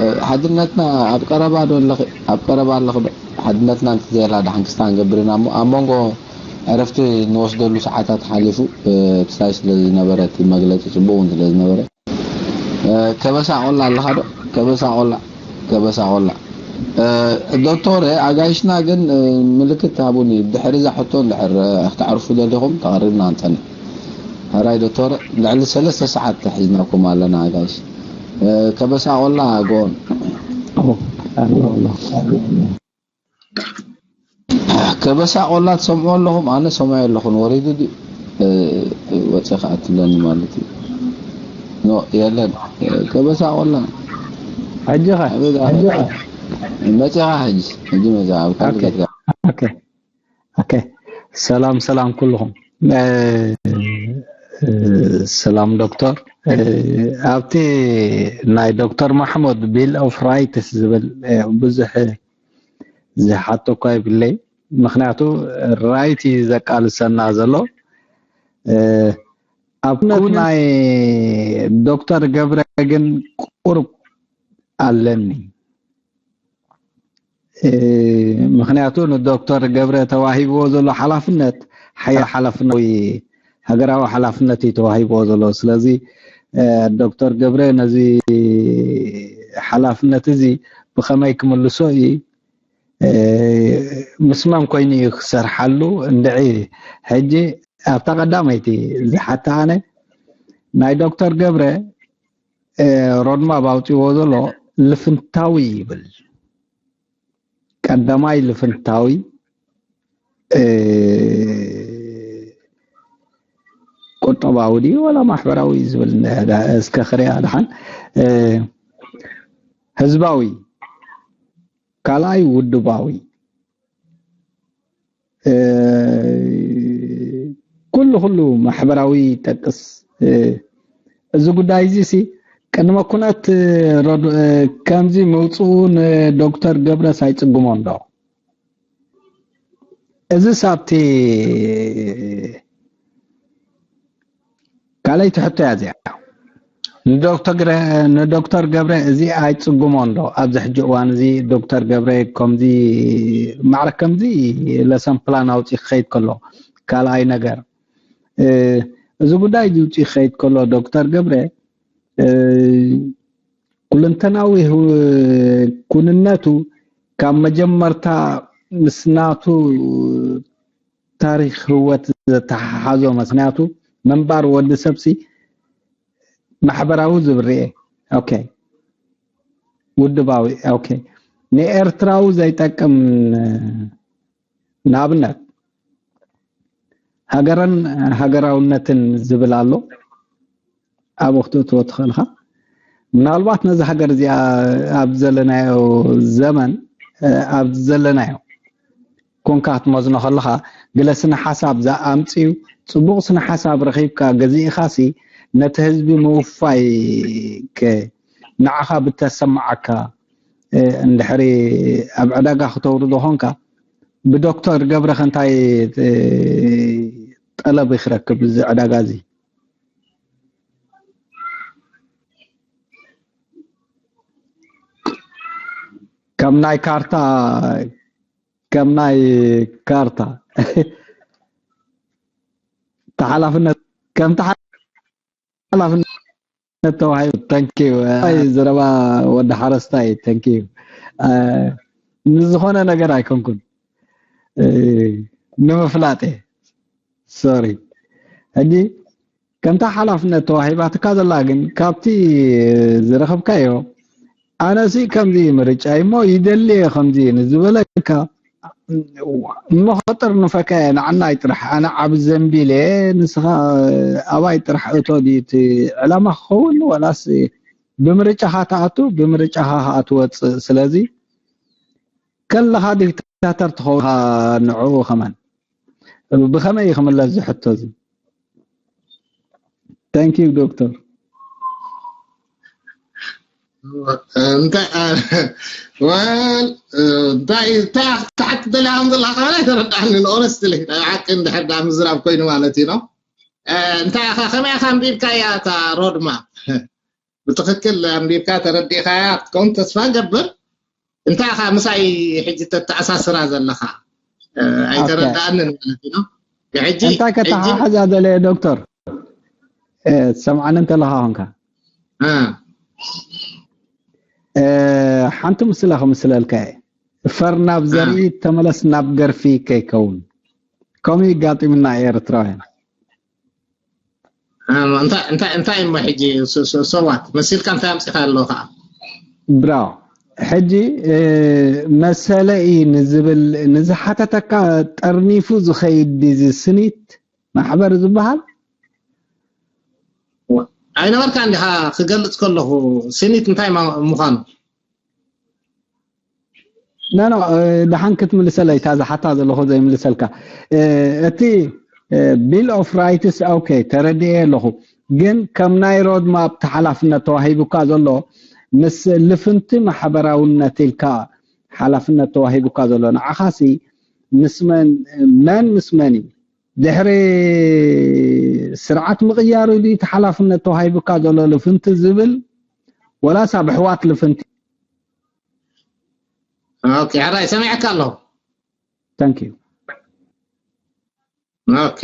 እ፣ ሓድነትና ኣብ ቀረባ ዶ ኣለኺ? ኣብ ቀረባ ኣለኹ ዶ? ሓድነትና እንተዘየላ ደሓን ክስታ ክንገብር ኢና እሞ፣ ኣብ መንጎ ዕረፍቲ ንወስደሉ ሰዓታት ሓሊፉ፣ እ፣ ክሳይ ስለ ዝነበረ፣ እቲ መግለጺ ጽቡቕ እውን ስለ ዝነበረ፣ እ፣ ከበሳ ቆላ ኣለኻ ዶ? ከበሳ ቆላ፣ ከበሳ ቆላ። እ፣ ዶክተር ኣጋይሽና ግን፣ እ፣ ምልክት ሃቡኒ። ድሕሪ እዛ ሕቶ እንድሕር፣ እ፣ ክትዓርፉ ደሊኹም ተቐሪብና ንጸንሕ። ሕራይ ዶክተር፣ ልዕሊ ሰለስተ ሰዓት ተሒዝናኩም ኣለና ኣጋይሽ። እ፣ ከበሳ ቆላ ጎን። ኦ፣ ኣሎ፣ ኣሎ። ከበሳ ቆላ ትሰምዑ ኣለኹም? ኣነ ሰማይ ኣለኹን። ወሪዱ ድዩ? እ፣ ወፂኻ ኣትብለኒ ማለት እዩ። ኖ፣ የለን። ከበሳ ቆላ። ሕጂ ኸ? ኣበይ ደኣ? ሕጂ ኸ? መፂኻ ሕጂ። ሕጂ መፂኻ። ኣብ ካልእ ኦኬ። ገጽካ። ኦኬ። ኦኬ። ሰላም፣ ሰላም ኩልኹም። እ፣ እ፣ ሰላም ዶክተር። እ፣ ኣብቲ ናይ ዶክተር ማሕሙድ ቢል ኦፍ ራይትስ ዝብል፣ እ፣ ብዙሕ ዝሓቶ እኳ ይብለይ። ምኽንያቱ ራይት እዩ ዘቃልሰና ዘሎ። እ፣ ኣብ ኩነት ናይ ዶክተር ገብረ ግን ቁሩብ ኣለኒ። እ፣ ምኽንያቱ ንዶክተር ገብረ ተዋሂብዎ ዘሎ ሓላፍነት ሓያ ሓላፍነት ወይ ሃገራዊ ሓላፍነት እዩ ተዋሂብዎ ዘሎ። ስለዚ፣ እ፣ ዶክተር ገብረ ነዚ ሓላፍነት እዚ ብኸመይ ክምልሶ እዩ፣ እ፣ ምስማም ኮይኑ እዩ ክሰርሓሉ። እንድዒ ሕጂ ኣብታ ቀዳመይቲ ዝሓታ ኣነ ናይ ዶክተር ገብረ፣ እ፣ ሮድማፕ ኣውፂዎ ዘሎ ልፍንታዊ ይብል። ቀዳማይ ልፍንታዊ፣ እ፣ ቁጠባዊ ድዩ ወላ ማሕበራዊ ዝብል እንዳ-፣ እስከ ክሪኣ ደሓን። እ፣ ህዝባዊ፣ ካልኣይ ውድባዊ፣ እ፣ ኩሉ ኩሉ ማሕበራዊ ይጠቅስ። እ፣ እዚ ጉዳይ እዚ ሲ ቅድመ ኩነት ሮድ-፣ እ፣ ከምዚ ምውፅኡ ንዶክተር ገብረስ ኣይፅግሞን ዶ? እዚ ሳብቲ ካልኣይቲ ሕቶ እያ እዚኣ። ንዶክተር ግረ-፣ ንዶክተር ገብረ እዚ ኣይጽግሞን ዶ? ኣብዚ ሕጂ እዋን እዚ ዶክተር ገብረ ከምዚ ማዕረ ከምዚ ለሰን ፕላን ኣውጺኡ ክኸይድ ከሎ፣ ካልኣይ ነገር፣ እ፣ እዚ ጉዳይ እዚ ውጺኡ ክኸይድ ከሎ ዶክተር ገብረ፣ እ፣ ኩለንተናዊ ህው-፣ ኩንነቱ ካብ መጀመርታ ምስ ናቱ ታሪኽ ህወት ዘተሓሓዞ፣ ምኽንያቱ ምንባር ወዲ ሰብሲ ማሕበራዊ ዝብል ርኤ። ኦኬ። ውድባዊ። ኦኬ። ንኤርትራዊ ዘይጠቅም፣ ንኣብነት ሃገርን ሃገራውነትን ዝብል ኣሎ። ኣብኡ ክትእትዎ ትኽእልኻ። ምናልባት ነዚ ሃገር እዚኣ ኣብ ዘለናዮ ዘመን፣ እ፣ ኣብ ዘለናዮ ኮንካ ክትመዝኖ ከለኻ፣ ገለ ስነ ሓሳብ ዝኣምጽዩ፣ ጽቡቕ ስነ ሓሳብ ረኺብካ ገዚእኻሲ ነቲ ህዝቢ ምውፋይ ከ ንዓኻ ብተሰማዓካ፣ እ፣ እንድሕሪ ኣብ ዕዳጋ ክተውርዶ ኾንካ፣ ብዶክተር ገብረ ከ እንታይ፣ እ፣ ጠለብ ክረክብ እዚ ዕዳጋ እዚ? ከም ናይ ካርታ፣ ከም ናይ ካርታ ተሓላፍነት፣ ከም ተሓላፍነት ተዋሂቡ። Thank you። ኣይ፣ ዘረባ ወዲ ሓረስታይ። Thank you። እ፣ ንዝኾነ ነገር ኣይኮንኩን፣ እ፣ ንምፍላጥ እየ። ሶሪ። ሕጂ ከምታ ሓላፍነት ተዋሂባትካ ዘላ ግን ካብቲ ዝረኸብካዮ፣ ኣነሲ ከምዚ ምርጫ እሞ ይደሊ እየ ከምዚ ንዝበለካ፣ እሞ ክጥርንፈካ እየ፣ ንዓናይ ጥራሕ፣ ኣነ ዓቢ ዘንቢል እየ፣ ንስኻ ኣባይ ጥራሕ እቶ ድዩ እቲ ዕላማ ክኸውን፣ ወላስ ብምርጫኻ ትኣቱ፣ ብምርጫኻ ከኣ ትወጽእ? ስለዚ ከለኻ ዲክታተር ትኸውን ኢኻ ንዕኡ ከማን። ብኸመይ እዩ ክምለስ እዚ ሕቶ እዚ? Thank you ዶክተር። እንታይ ወል እንታይ እንታይ ክትሓትት ደሊኻ ከም ዘለኻ ከማን ኣይተረድኣንን። ኦነስትሊ ናይ ሓቂ እንድሕር ዳ ምዝራብ ኮይኑ ማለት እዩ ነው። እንታይ ኢኻ ከመይ ኢኻ ኣንቢብካያ እታ ሮድማፕ? ብትኽክል ኣንቢብካ ተረዲእካያ ክትከውን ተስፋ ገብር። እንታይ ኢኻ ምሳይ ሕጂ ተተኣሳስራ ዘለኻ? ኣይተረዳኣንን ማለት እዩ ነው። ሕጂ እንታይ ከተሓሓዛ ደለየ ዶክተር? ትሰምዓኒ እንተለኻ ኾንካ ሓንቲ ምስላ ክምስለልካ እየ። ፈር ናብ ዘርኢ ተመለስ ናብ ገርፊ ከይከውን። ከምኡ ይጋጢምና ኤርትራውያን። እንታይ እሞ ሕጂ ሰዋት መሲልካ እንታይ ኣምፂኻ ኣለዎ ከዓ? ብራው ሕጂ መሰለ እዩ ንዝብል ንዝሓተተካ ጠርኒፉ ዝኸይድ ድዚ ስኒት ማሕበር ዝበሃል ኣይነበርካ እንዲኻ ክገልፅ ከለኹ ስኒት እንታይ ምዃኑ ኖ ኖ ደሓን ክትምልሰለይ እታ ዝሓታ ዘለኹ ዘይምልሰልካ እቲ ቢል ኦፍ ራይትስ ኦኬ ተረድኤ ኣለኹ ግን ከም ናይ ሮድማፕ ሓላፍነት ተዋሂቡካ ዘሎ ምስ ልፍንቲ ማሕበራውነት ኢልካ ሓላፍነት ተዋሂቡካ ዘሎ ንዓኻሲ ምስ መን መን ምስ መን እዩ ድሕሪ ስርዓት ምቕያሩ ድዩ እቲ ሓላፍነት ተዋሂቡካ ዘሎ ልፍንቲ ዝብል ወላስ ኣብ ኣሕዋት ልፍንቲ ኦኬ ሕራይ ሰሚዐካ ኣለኹ thank you ኦኬ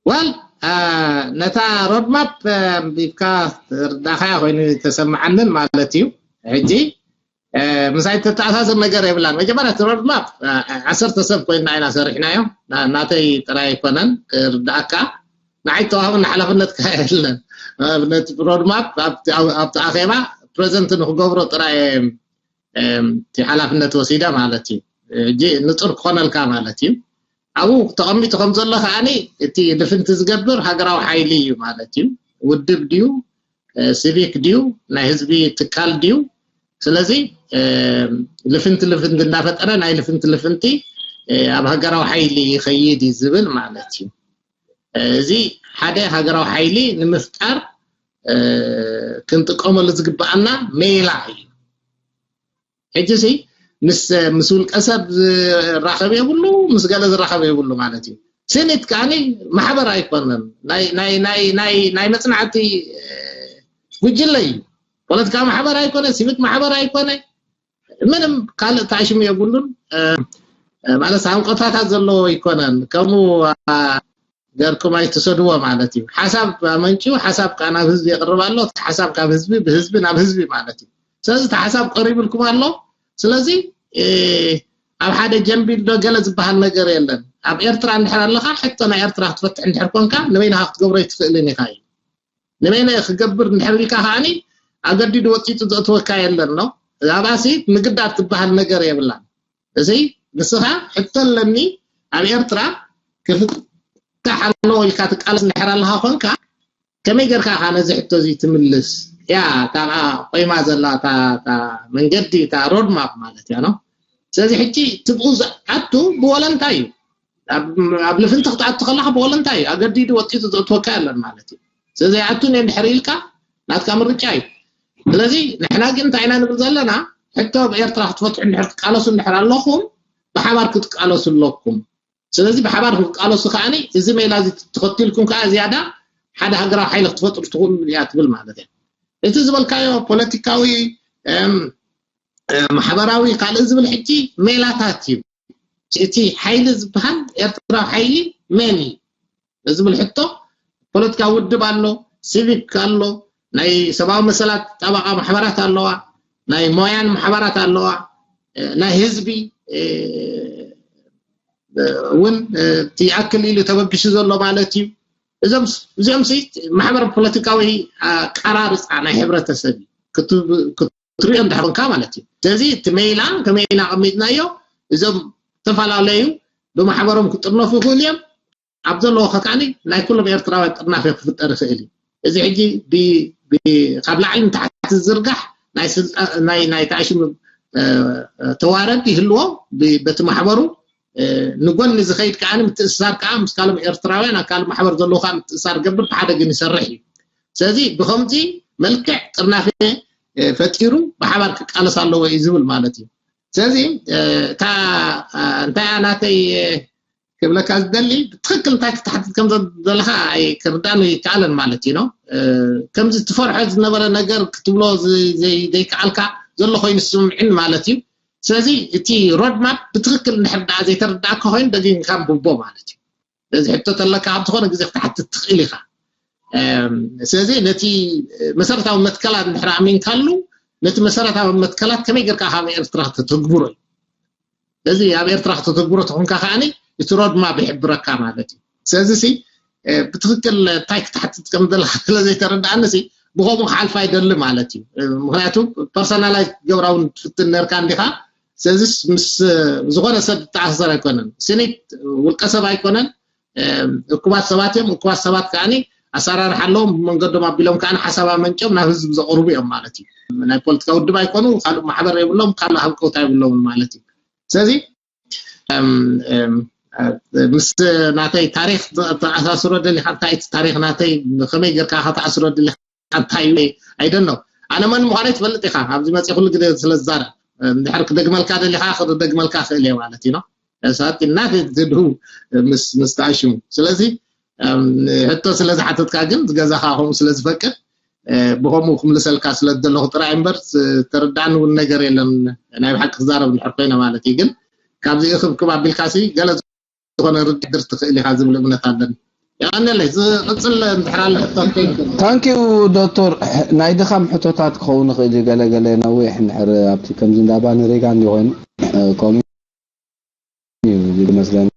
well ነታ ሮድማፕ ቢብካ ርዳኻያ ኮይኑ ተሰምዓንን ማለት እዩ ሕጂ ምሳይ ተተኣሳስር ነገር የብላን መጀመርያ ሮድማፕ ዓሰርተ ሰብ ኮይና ኢና ሰሪሕናዮ ናተይ ጥራይ ኣይኮነን ርዳእካ ንዓይ ተዋህብና ሓላፍነትካ የለን ኣብነት ሮድማፕ ኣብቲ ኣኼባ ፕሬዘንት ንክገብሮ ጥራይ እቲ ሓላፍነት ወሲደ ማለት እዩ ሕጂ ንፁር ክኾነልካ ማለት እዩ ኣብኡ ተቐሚጡ ከም ዘሎ ከዓኒ እቲ ልፍንቲ ዝገብር ሃገራዊ ሓይሊ እዩ ማለት እዩ ውድብ ድዩ ሲቪክ ድዩ ናይ ህዝቢ ትካል ድዩ ስለዚ ልፍንቲ ልፍንቲ እናፈጠረ ናይ ልፍንቲ ልፍንቲ ኣብ ሃገራዊ ሓይሊ ይኸይድ እዩ ዝብል ማለት እዩ እዚ ሓደ ሃገራዊ ሓይሊ ንምፍጣር ክንጥቀመሉ ዝግባኣና ሜላ እዩ ሕጂ ሲ ምስ ምስ ውልቀ ሰብ ዝራኸብ የብሉ ምስ ገለ ዝራኸብ የብሉ ማለት እዩ ስኒት ከዓኒ ማሕበር ኣይኮነን ናይ ናይ ናይ ናይ ናይ መጽናዕቲ ጉጅለ እዩ ፖለቲካዊ ማሕበር ኣይኮነ ሲቪክ ማሕበር ኣይኮነ ምንም ካልእ ተኣሽሙ የብሉን ማለት ሃንቆታታት ዘለዎ ይኮነን ከምኡ ገርኩም ኣይትሰድዎ ማለት እዩ ሓሳብ ኣመንጭው ሓሳብ ከዓ ናብ ህዝቢ የቅርብ ኣሎ ሓሳብ ካብ ህዝቢ ብህዝቢ ናብ ህዝቢ ማለት እዩ ስለዚ እቲ ሓሳብ ቀሪብልኩም ኣሎ ስለዚ ኣብ ሓደ ጀንቢል ዶ ገለ ዝበሃል ነገር የለን ኣብ ኤርትራ እንድሕር ኣለካ ሕቶ ናይ ኤርትራ ክትፈትሕ እንድሕር ኮንካ ንበይንካ ክትገብሮ ኣይትኽእልን ኢካ እዩ ንበይነ ክገብር እንድሕር ኢልካ ከዓኒ ኣገዲዱ ወፂጡ ዘእትወካ የለን ኖ ኣብኣሲ ምግዳድ ትበሃል ነገር የብላን እዚ ንስኻ ሕቶ ኣለኒ ኣብ ኤርትራ ክፍታሕ ኣለዎ ኢልካ ትቃለስ እንድሕር ኣለካ ኮንካ ከመይ ጌርካ ኢኻ ነዚ ሕቶ እዚ ትምልስ እያ እታ ቆይማ ዘላ እታ መንገዲ እታ ሮድማፕ ማለት እያ ነው ስለዚ ሕጂ ትብኡ ዝኣቱ ብወለንታ እዩ ኣብ ልፍንቲ ክትኣቱ ከለካ ብወለንታ እዩ ኣገዲዱ ወፂቱ ዘእትወካ የለን ማለት እዩ ስለዚ ኣይኣቱን እየ እንድሕር ኢልካ ናትካ ምርጫ እዩ ስለዚ ንሕና ግን እንታይ ኢና ንብል ዘለና ሕቶ ኣብ ኤርትራ ክትፈትሑ እንድሕር ትቃለሱ እንድሕር ኣለኹም ብሓባር ክትቃለሱ ኣለኩም ስለዚ ብሓባር ክትቃለሱ ከዓኒ እዚ ሜላ እዚ ተኸቲልኩም ከዓ ዝያዳ ሓደ ሃገራዊ ሓይሊ ክትፈጥሩ ትኽእሉ እያ ትብል ማለት እያ እቲ ዝበልካዮ ፖለቲካዊ ማሕበራዊ ካልእ ዝብል ሕጂ ሜላታት እዩ እቲ ሓይሊ ዝበሃል ኤርትራዊ ሓይሊ መን እዩ ዝብል ሕቶ ፖለቲካዊ ውድብ ኣሎ ሲቪክ ኣሎ ናይ ሰብኣዊ መሰላት ጠበቃ ማሕበራት ኣለዋ ናይ ሞያን ማሕበራት ኣለዋ ናይ ህዝቢ እውን ይኣክል ኢሉ ተበግሹ ዘሎ ማለት እዩ እዚኦም ማሕበር ፖለቲካዊ ኣቀራርፃ ናይ ሕብረተሰብ እዩ ክትሪኦ እንዳሕበንካ ማለት እዩ ስለዚ እቲ ሜላ ከመይ ኢና ቀሚጥናዮ እዞም ዝተፈላለዩ ብማሕበሮም ክጥርነፉ ይኽእሉ እዮም ኣብ ዘለዎ ከካኒ ናይ ኩሎም ኤርትራውያን ጥርናፈ ክፍጠር ይኽእል እዩ እዚ ሕጂ ካብ ላዕሊ ንታሕቲ ዝርጋሕ ናይ ተኣሽሙ ተዋረድ ይህልዎ በቲ ማሕበሩ ንጎኒ ዝኸይድ ከዓ ምትእስሳር ከዓ ምስ ካልም ኤርትራውያን ኣብ ካልም ማሕበር ዘለዎ ከዓ ምትእሳር ገብር ብሓደ ግን ይሰርሕ እዩ ስለዚ ብከምዚ መልክዕ ጥርናፈ ፈጢሩ ብሓባር ክቃለስ ኣለዎ እዩ ዝብል ማለት እዩ። ስለዚ እታ እንታይ ናተይ ክብለካ ዝደሊ ብትክክል እንታይ ክትሓትት ከም ዘለካ ክርዳእኒ ይከኣለን ማለት እዩ ነው። ከምዚ ትፈርሖ ዝነበረ ነገር ክትብሎ ዘይከኣልካ ዘሎ ኮይኑ ዝስምዕን ማለት እዩ። ስለዚ እቲ ሮድማፕ ብትክክል እንድሕር ደኣ ዘይተረዳእካ ኮይኑ ደጊምካ ንብቦ ማለት እዩ። ስለዚ ሕቶ ተለካ ኣብ ዝኾነ ግዜ ክትሓትት ትኽእል ኢኻ። ስለዚ ነቲ መሰረታዊ መትከላት እንድሕር ኣሚንካሉ ነቲ መሰረታዊ መትከላት ከመይ ጌርካ ካብ ኤርትራ ተተግብሮ እዩ። ስለዚ ኣብ ኤርትራ ከተተግብሮ ተኾንካ ከዓኒ እቲ ሮድማፕ ይሕብረካ ማለት እዩ። ስለዚ ሲ ብትክክል እንታይ ክትሓትት ከም ዘለካ ስለ ዘይተረዳእኒ ሲ ብኸምኡ ክሓልፍ ኣይደሊ ማለት እዩ። ምክንያቱ ፐርሰናላይዝ ገብራ እውን ትፍትን ነርካ እንዲኻ። ስለዚስ ምስ ዝኾነ ሰብ ዝተኣሳሰር ኣይኮነን። ሲኒት ውልቀ ሰብ ኣይኮነን። እኩባት ሰባት እዮም። እኩባት ሰባት ከዓኒ ኣሰራርሓ ኣለዎም። ብመንገዶም ኣቢሎም ከዓኒ ሓሳብ ኣመንጭዮም ናብ ህዝቢ ዘቕርቡ እዮም ማለት እዩ። ናይ ፖለቲካ ውድብ ኣይኮኑ፣ ካልእ ማሕበር የብሎም፣ ካልእ ሃብቀውታ የብሎምን ማለት እዩ። ስለዚ ምስ ናተይ ታሪክ ተኣሳስሮ ደሊካ እንታይ እቲ ታሪክ ናተይ ከመይ ጌርካ ከተኣስሮ ደሊካ እንታይ እዩ ኣይደን ነው። ኣነ መን ምዃነይ ትፈልጥ ኢኻ። ኣብዚ መፅእ ኩሉ ግዜ ስለ ዝዛረብ እንድሕር ክደግመልካ ደሊካ ክደግመልካ ክእል እየ ማለት እዩ። ሳት እናት ድሁ ምስ ምስ ተኣሽሙ ስለዚ ሕቶ ስለ ዝሓተትካ ግን ገዛኻ ከምኡ ስለ ዝፈቅድ ብኸምኡ ክምልሰልካ ስለ ዘለኹ ጥራይ እምበር ተረዳእኒ እውን ነገር የለን። ናይ ብሓቂ ክዛረብ እንድሕር ኮይነ ማለት እዩ። ግን ካብዚ እኽብክብ ኣቢልካ ሲ ገለ ዝኾነ ርድድር ትኽእል ኢኻ ዝብል እምነት ኣለኒ። የቐንየለይ ዝቕፅል እንድሕር ኣሎ ሕቶ ከይንከ ታንኪዩ ዶክተር። ናይ ድኻም ሕቶታት ክኸውን ይኽእል እዩ። ገለ ገለ ነዊሕ እንድሕር ኣብቲ ከምዚ እንዳባኒ ሬጋን ይኾይኑ ከምኡ እዩ ዝመስለኒ።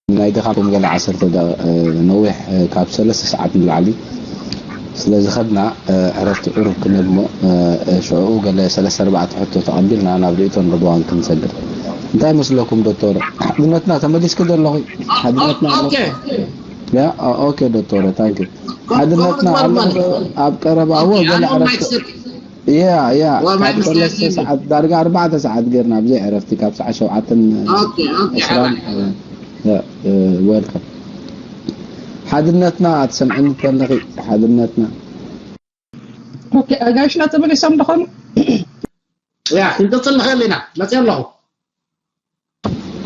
ናይ ድኻም ገለ ዓሰርተ ደቂ- ነዊሕ ካብ ሰለስተ ሰዓት ንላዕሊ ስለ ዝኸድና ዕረፍቲ ዕሩብ ክነድሞ ሽዑኡ ገለ ሰለስተ ኣርባዕተ ሕቶ ተቐቢልና ናብ ርእይቶን ርድዋን ክንሰግር። እንታይ መስለኩም ዶክተር? ሓድነትና ተመሊስኪ ዶ ኣለኺ? ሓድነትና ኣሎ? ኦኬ። ያ ኦ- ኦኬ ዶክተር ታንክ ዩ። ሓድነትና ኣሎ ዶ? ኣብ ቀረባ እዎ ገለ ዕረፍቲ ያ ያ ካብ ሰለስተ ሰዓት ዳርጋ ኣርባዕተ ሰዓት ጌርና ብዘይ ዕረፍቲ ካብ ሰዓት ሸውዓተን ዕስራን ያ እ፣ ዌልካም ሓድነትና ኣትሰምዕኒ ተለኺ ሓድነትና ኦኬ ኣጋይሽና ተመሊሶም ደኾኑ ያ ክንቅፅል ንኽእል ኢና መፅእ ኣለኹ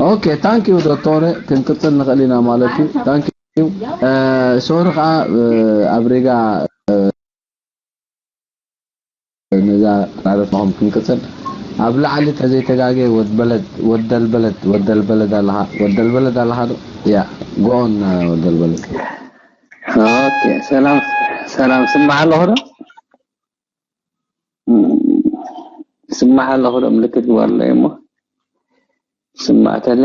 ኦኬ ታንክ ዩ ዶክተር ክንቅፅል ንኽእል ኢና ማለት እዩ ታንክ ዩ ሶሪ ከዓ ኣብ ሬጋ ነዛ ቃለትኩም ክንቅፅል ኣብ ላዕሊ ተዘይተጋገ ወደልበለድ ወደልበለድ ኣለኻ ወደልበለድ ኣለኻ ዶ ያ ጎኦን ወደልበለድ ኦኬ ሰላም ሰላም ስማዕ ኣለኹ ዶ ስማዕ ኣለኹ ዶ ምልክት ግበርለይ እሞ ስማዕ ተለ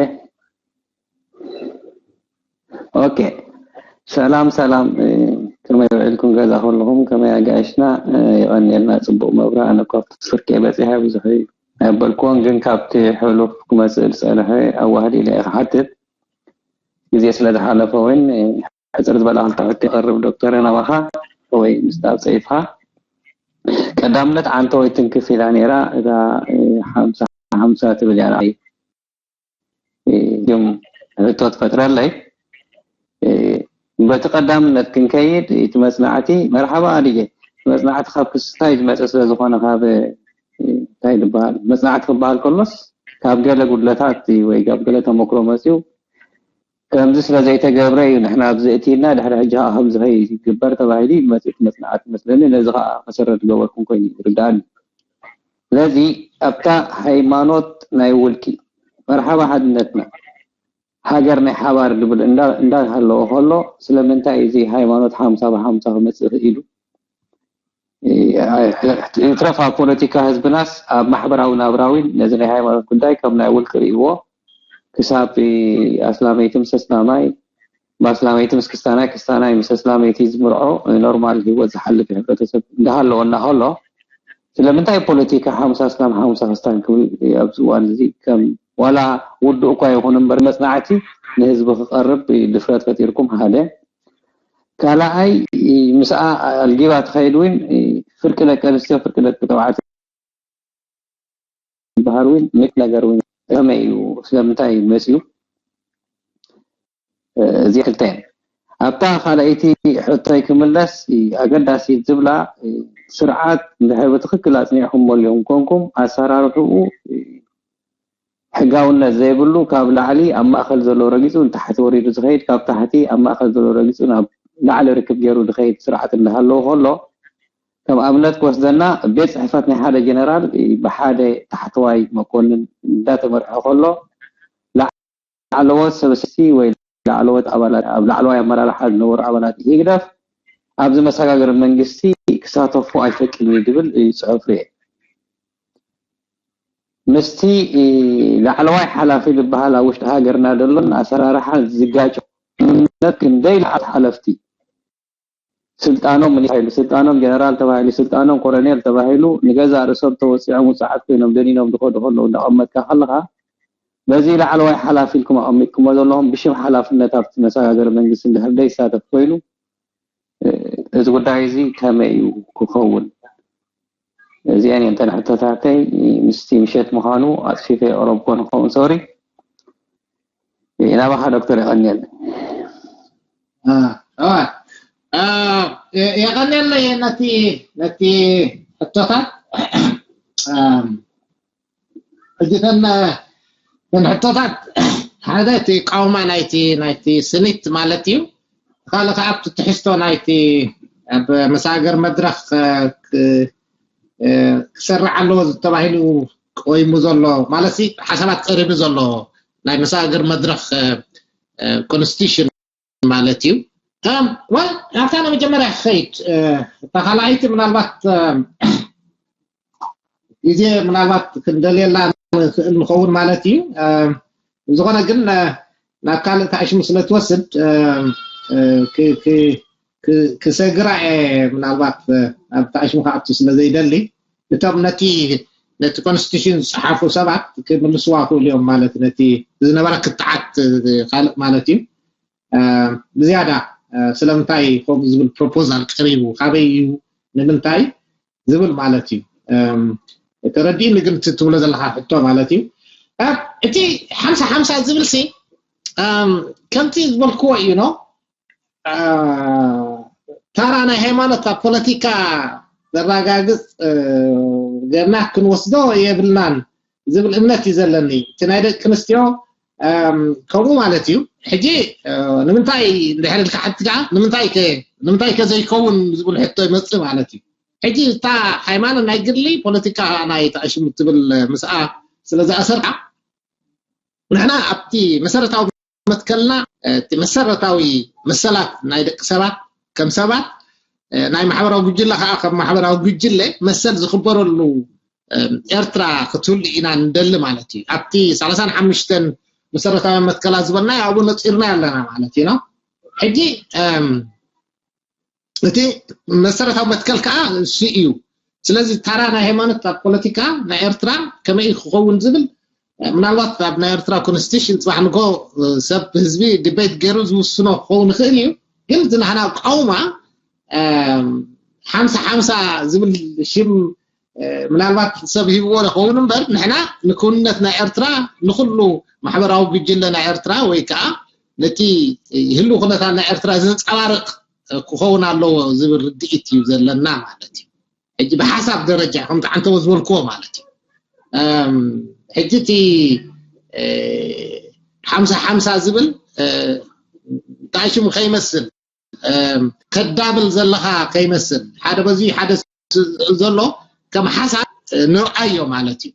ኦኬ ሰላም ሰላም ከመይ ውዒልኩም ገዛ ከለኹም ከመይ ኣጋይሽና የቐንየልና ፅቡቕ መብራ ኣነ እኳ ኣብቲ ስርቂ በፂሐ ብዙሕ ኣይበልክዎን ግን ካብቲ ሕሉፍ ክመፅእ ዝፀንሐ ኣዋህድ ኢለ እየ ክሓትት ግዜ ስለ ዝሓለፈ እውን ሕፅር ዝበለ ክልተ ሕቶ ይቐርብ ዶክተር ናባኻ ወይ ምስታ ፀይፍካ ቀዳምነት ዓንተወይ ትንክፍ ኢላ ነይራ እዛ ሓምሳ ሓምሳ ትብል እያ ንዓይ ግን ሕቶ ትፈጥረለይ በቲ ቀዳምነት ክንከይድ እቲ መፅናዕቲ መርሓባ ኣድየ መፅናዕቲ ካብ ክስታይ ዝመፀ ስለ ዝኾነ ካብ እንታይ ዝበሃል መፅናዕቲ ክበሃል ከሎስ ካብ ገለ ጉድለታት ወይ ካብ ገለ ተመክሮ መፅኡ ከምዚ ስለ ዘይተገብረ እዩ ንሕና ኣብዚ እቲና ድሕሪ ሕጂ ከዓ ከምዚ ከይግበር ተባሂሉ እዩ መፅእ መፅናዕቲ መስለኒ ነዚ ከዓ መሰረት ዝገበርኩም ኮይኑ ይርዳእኒ ስለዚ ኣብታ ሃይማኖት ናይ ውልቂ መርሓባ ሓድነትና ሃገር ናይ ሓባር ዝብል እንዳሃለዎ ከሎ ስለምንታይ እዚ ሃይማኖት ሓምሳ ብሓምሳ ክመፅእ ክኢሉ ይትረፍ ኣብ ፖለቲካ ህዝብናስ ኣብ ማሕበራዊ ናብራ እውን ነዚ ናይ ሃይማኖት ጉዳይ ከም ናይ ውልቂ ርእይዎ ክሳብ ኣስላመይቲ ምስ ኣስላማይ ብኣስላመይቲ ምስ ክስታናይ ክስታናይ ምስ ኣስላመይቲ ዝምርዖ ኖርማል ህይወት ዝሓልፍ ሕብረተሰብ እንዳሃለወና ከሎ ስለምንታይ ፖለቲካ ሓምሳ ኣስላም ሓምሳ ክስታን ክብል ኣብዚ እዋን እዚ ከም ዋላ ውዱእ እኳ ይኹን እምበር መፅናዕቲ ንህዝቢ ክቐርብ ድፍረት ፈጢርኩም ሓደ ካልኣይ ምስኣ ኣልጊባ ትኸይድ እውን ፍርቂ ደቂ ኣንስትዮ ፍርቂ ደቂ ተባዕትዮ ዝበሃል እውን ምት ነገር እውን ከመይ እዩ ስለምንታይ እዩ መፅዩ እዚ ክልተ ኣብታ ካልኣይቲ ሕቶይ ክምለስ ኣገዳሲት ዝብላ ስርዓት እንድሕር ብትኽክል ኣፅኒዕኹም መሊኹም ኮንኩም ኣሰራርሕኡ ሕጋውነት ዘይብሉ ካብ ላዕሊ ኣብ ማእኸል ዘሎ ረጊፁ ንታሕቲ ወሪዱ ዝኸይድ ካብ ታሕቲ ኣብ ማእኸል ዘሎ ረጊፁ ናብ ላዕሊ ርክብ ገይሩ ዝኸይድ ስርዓት እንዳሃለዎ ከሎ ከም ኣብነት ክወስደና ቤት ፅሕፈት ናይ ሓደ ጀነራል ብሓደ ታሕተዋይ መኮንን እንዳተመርሐ ከሎ ላዕለዎት ሰበስልቲ ወይ ላዕለዎት ኣባላት ኣብ ላዕለዋይ ኣመራርሓ ዝነበሩ ኣባላት ህግደፍ ኣብዚ መሰጋገሪ መንግስቲ ክሳተፉ ኣይፈቅድን እዩ ዝብል እዩ ፅሑፍ ርኤ። ምስቲ ላዕለዋይ ሓላፊ ዝበሃል ኣብ ውሽጢ ሃገርና ዘሎን ኣሰራርሓ ዝጋጭ እምነት ክንደይ ላዕለዎት ሓለፍቲ ስልጣኖም ሚኒስትር ተባሂሉ ስልጣኖም ጀነራል ተባሂሉ ስልጣኖም ኮሎኔል ተባሂሉ ንገዛእ ርእሶም ተወፂዖም ውፅዓት ኮይኖም ደኒኖም ዝኸዱ ከለዉ እንዳቐመጥካ ከለኻ በዚ ላዕለዋይ ሓላፊ ኢልኩም ኣቐሚጥኩሞ ዘለኹም ብሽም ሓላፍነት ኣብቲ መሰጋገሪ መንግስቲ እንድሕር ዘይሳተፍ ኮይኑ እዚ ጉዳይ እዚ ከመይ እዩ ክኸውን? እዚአን እየን እተን ሕቶታተይ። ምስቲ ምሸት ምዃኑ ኣፅፊፈ የቕረብኮ ንኸውን ሶሪ። ናባኻ ዶክተር የቐንየለይ። የቐንየለይ ነቲ ነቲ ሕቶታት ሕጂ ተን ተን ሕቶታት ሓደ እቲ ቃውማ ናይቲ ናይቲ ስኒት ማለት እዩ። ካልእ ከዓ ኣብቲ ትሕዝቶ ናይቲ ኣብ መሳገር መድረክ ክሰርዕ ኣለዎ ተባሂሉ ቆይሙ ዘሎ ማለት ሓሳባት ቀሪቡ ዘሎ ናይ መሳገር መድረክ ኮንስቲቱሽን ማለት እዩ። ወል ናብታ ንመጀመርያ ክኸይድ እታ ካልኣይቲ ምናልባት ግዜ ምናልባት ክንደልየላ ንኽእል ንኸውን ማለት እዩ። ዝኾነ ግን ናብ ካልእ ታዕሽሙ ስለ ትወስድ ክሰግራ እየ ምናልባት ናብ ታዕሽሙ ክኣቱ ስለ ዘይደሊ እቶም ነቲ ነቲ ኮንስቲቱሽን ዝፀሓፉ ሰባት ክምልስዋ ክእሉ እዮም ማለት ነቲ ዝነበረ ክትዓት ካልእ ማለት እዩ። ብዝያዳ ስለምንታይ ከምኡ ዝብል ፕሮፖዛል ቀሪቡ ካበይ እዩ ንምንታይ ዝብል ማለት እዩ። ተረዲእኒ ግን እቲ ትብሎ ዘለካ ሕቶ ማለት እዩ። እቲ ሓምሳ ሓምሳ ዝብል ሲ ከምቲ ዝበልክዎ እዩ ኖ ታራ ናይ ሃይማኖት ኣብ ፖለቲካ ዘረጋግፅ ገና ክንወስዶ የብልናን ዝብል እምነት እዩ ዘለኒ። እቲ ናይ ደቂ ኣንስትዮ ከምኡ ማለት እዩ። ሕጂ ንምንታይ እንድሕር ኢልካ ሓትካ ንምንታይ ከ ዘይከውን ዝብል ሕቶ ይመፅእ ማለት እዩ። ሕጂ እታ ሃይማኖት ናይ ግሊ ፖለቲካ ናይ ተኣሽሙ ትብል ምስኣ ስለ ዝኣሰርካ ንሕና ኣብቲ መሰረታዊ መትከልና እቲ መሰረታዊ መሰላት ናይ ደቂ ሰባት ከም ሰባት ናይ ማሕበራዊ ጉጅለ ከዓ ከም ማሕበራዊ ጉጅለ መሰል ዝኽበረሉ ኤርትራ ክትህሉ ኢና ንደሊ ማለት እዩ። ኣብቲ ሰላሳን ሓሙሽተን መሰረታዊ መትከላት ዝበልና ኣብኡ ነፂርና ኣለና ማለት እዩ። ሕጂ እቲ መሰረታዊ መትከል ከዓ እሱ እዩ። ስለዚ ታራ ናይ ሃይማኖት ኣብ ፖለቲካ ናይ ኤርትራ ከመይ ክኸውን ዝብል ምናልባት ኣብ ናይ ኤርትራ ኮንስቲቱሽን ፅባሕ ንጎ ሰብ ህዝቢ ዲቤት ገይሩ ዝውስኖ ክኸውን ይኽእል እዩ። ግን እዚ ናህና ቃውማ ሓምሳ ሓምሳ ዝብል ሽም ምናልባት ሰብ ሂብዎ ይኸውን እምበር ንሕና ንክውንነት ናይ ኤርትራ ንኩሉ ማሕበራዊ ጉጅለ ናይ ኤርትራ ወይ ከዓ ነቲ ህልው ኩነታት ናይ ኤርትራ ዘንፀባርቕ ክኸውን ኣለዎ ዝብል ርድኢት እዩ ዘለና ማለት እዩ። ሕጂ ብሓሳብ ደረጃ ከምቲ ዓንተቦ ዝበልክዎ ማለት እዩ። ሕጂ እቲ ሓምሳ ሓምሳ ዝብል እንታይ ሽሙ ከይመስል ተዳብል ዘለኻ ከይመስል ሓደ በዚ ሓደ ዘሎ ከም ሓሳብ ንርኣዮ ማለት እዩ።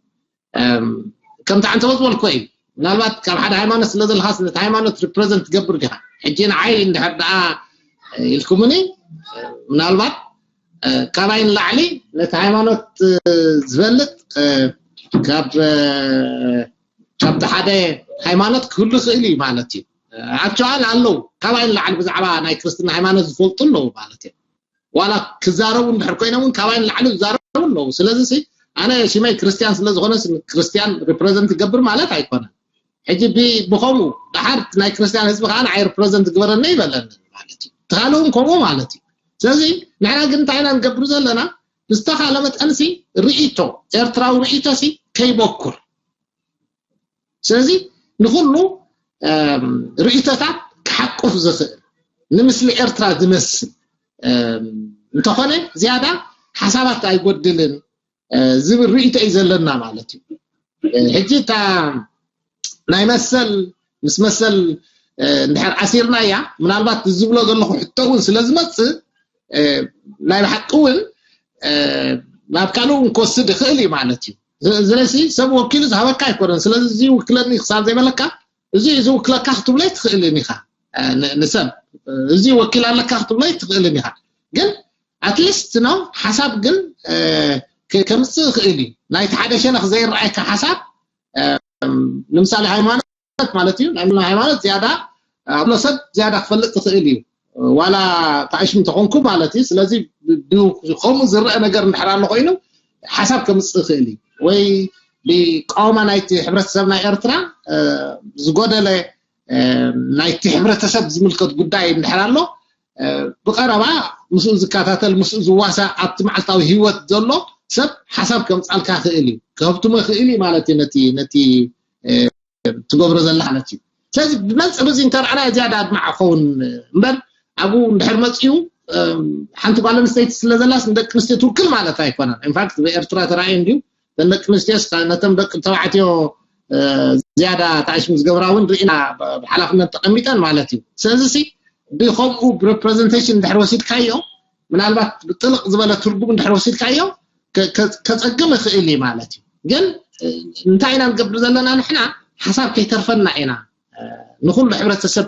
ከምቲ ዓንተቦ ዝበልኮ እዩ። ምናልባት ካብ ሓደ ሃይማኖት ስለ ዘለኻስ ነቲ ሃይማኖት ሪፕረዘንት ትገብር ዲኻ? ሕጂ ንዓይ እንድሕር ደኣ ኢልኩምኒ ምናልባት ካባይ ንላዕሊ ነቲ ሃይማኖት ዝፈልጥ ካብ ካብቲ ሓደ ሃይማኖት ክህሉ ይኽእል እዩ ማለት እዩ። ኣክቹዋል ኣለዉ ካባይ ንላዕሊ ብዛዕባ ናይ ክርስትና ሃይማኖት ዝፈልጡ ኣለዉ ማለት እዮም። ዋላ ክዛረቡ እንድሕር ኮይኖም እውን ካባይ ንላዕሊ ዝዛረቡ ኣለዉ። ስለዚ ሲ ኣነ ሽመይ ክርስትያን ስለ ዝኾነ ክርስትያን ሪፕረዘንት ይገብር ማለት ኣይኮነን። ሕጂ ብኸምኡ ደሓር ናይ ክርስትያን ህዝቢ ከዓ ንዓይ ሪፕረዘንት ግበረኒ ይበለኒ ማለት እዩ። ትኻልእ እውን ከምኡ ማለት እዩ። ስለዚ ንሕና ግን እንታይ ኢና ንገብር ዘለና ብዝተኻለ መጠንሲ ርእይቶ ኤርትራዊ ርእይቶ ሲ ከይበኩር ስለዚ ንኹሉ ርእይቶታት ክሓቁፍ ዝኽእል ንምስሊ ኤርትራ ዝመስል እንተኾነ ዝያዳ ሓሳባት ኣይጎድልን ዝብል ርእይቶ እዩ ዘለና ማለት እዩ። ሕጂ እታ ናይ መሰል ምስ መሰል እንድሕር ኣሲርናያ፣ ምናልባት ዝብሎ ዘለኹ ሕቶ እውን ስለ ዝመፅእ ናይ ብሓቂ እውን ናብ ካልእ እውን ክወስድ ይኽእል እዩ ማለት እዩ። ስለዚ ሰብ ወኪሉ ዝሃበካ ኣይኮነን። ስለዚ እዚ ውክለኒ ክሳብ ዘይበለካ፣ እዚ ዝውክለካ ክትብሎ ኣይትኽእልን ኢኻ። ንሰብ እዚ ወኪል ኣለካ ክትብሎ ኣይትኽእልን ኢኻ። ግን ኣትሊስት ነው ሓሳብ ግን ከምፅእ ይኽእል እዩ። ናይቲ ሓደ ሸነኽ ዘይረኣየካ ሓሳብ፣ ንምሳሌ ሃይማኖት ማለት እዩ። ናይ ሃይማኖት ዝያዳ ኣብሎ ሰብ ዝያዳ ክፈልጥ ይኽእል እዩ፣ ዋላ ታእሽም ተኾንኩ ማለት እዩ። ስለዚ ከምኡ ዝረአ ነገር እንድሕር ኣሎ ኮይኑ ሓሳብ ከምፅእ ይኽእል እዩ። ወይ ብቃወማ ናይቲ ሕብረተሰብ ናይ ኤርትራ ዝጎደለ ናይቲ ሕብረተሰብ ዝምልከት ጉዳይ እንድሕር ኣሎ፣ ብቐረባ ምስኡ ዝከታተል፣ ምስኡ ዝዋሳእ፣ ኣብቲ መዓልታዊ ህይወት ዘሎ ሰብ ሓሳብ ከምጻልካ ክእል እዩ፣ ከህብትሞ ክእል እዩ ማለት እዩ ነቲ ነቲ ትገብሮ ዘላ ማለት እዩ። ስለዚ ብመንፅር እዚ እንተረኣና ዝያዳ ኣድማዕ ክኸውን እምበር፣ ኣብኡ እንድሕር መፅኡ ሓንቲ ጓል ኣንስተይቲ ስለ ዘላስ ንደቂ ኣንስትዮ ትውክል ማለት ኣይኮነን። ኢንፋክት ብኤርትራ ተራእዩ እንድዩ፣ እተን ደቂ ኣንስትዮስ ነቶም ደቂ ተባዕትዮ ዝያዳ ታዕሽም ዝገብራ እውን ርኢና፣ ብሓላፍነት ተቐሚጠን ማለት እዩ። ስለዚ ሲ ብከምኡ ብሬፕሬዘንቴሽን እንድሕር ወሲድካዮ፣ ምናልባት ብጥልቕ ዝበለ ትርጉም እንድሕር ወሲድካዮ ከፀግም ይኽእል እዩ ማለት እዩ። ግን እንታይ ኢና ንገብር ዘለና ንሕና? ሓሳብ ከይተርፈና ኢና ንኩሉ ሕብረተሰብ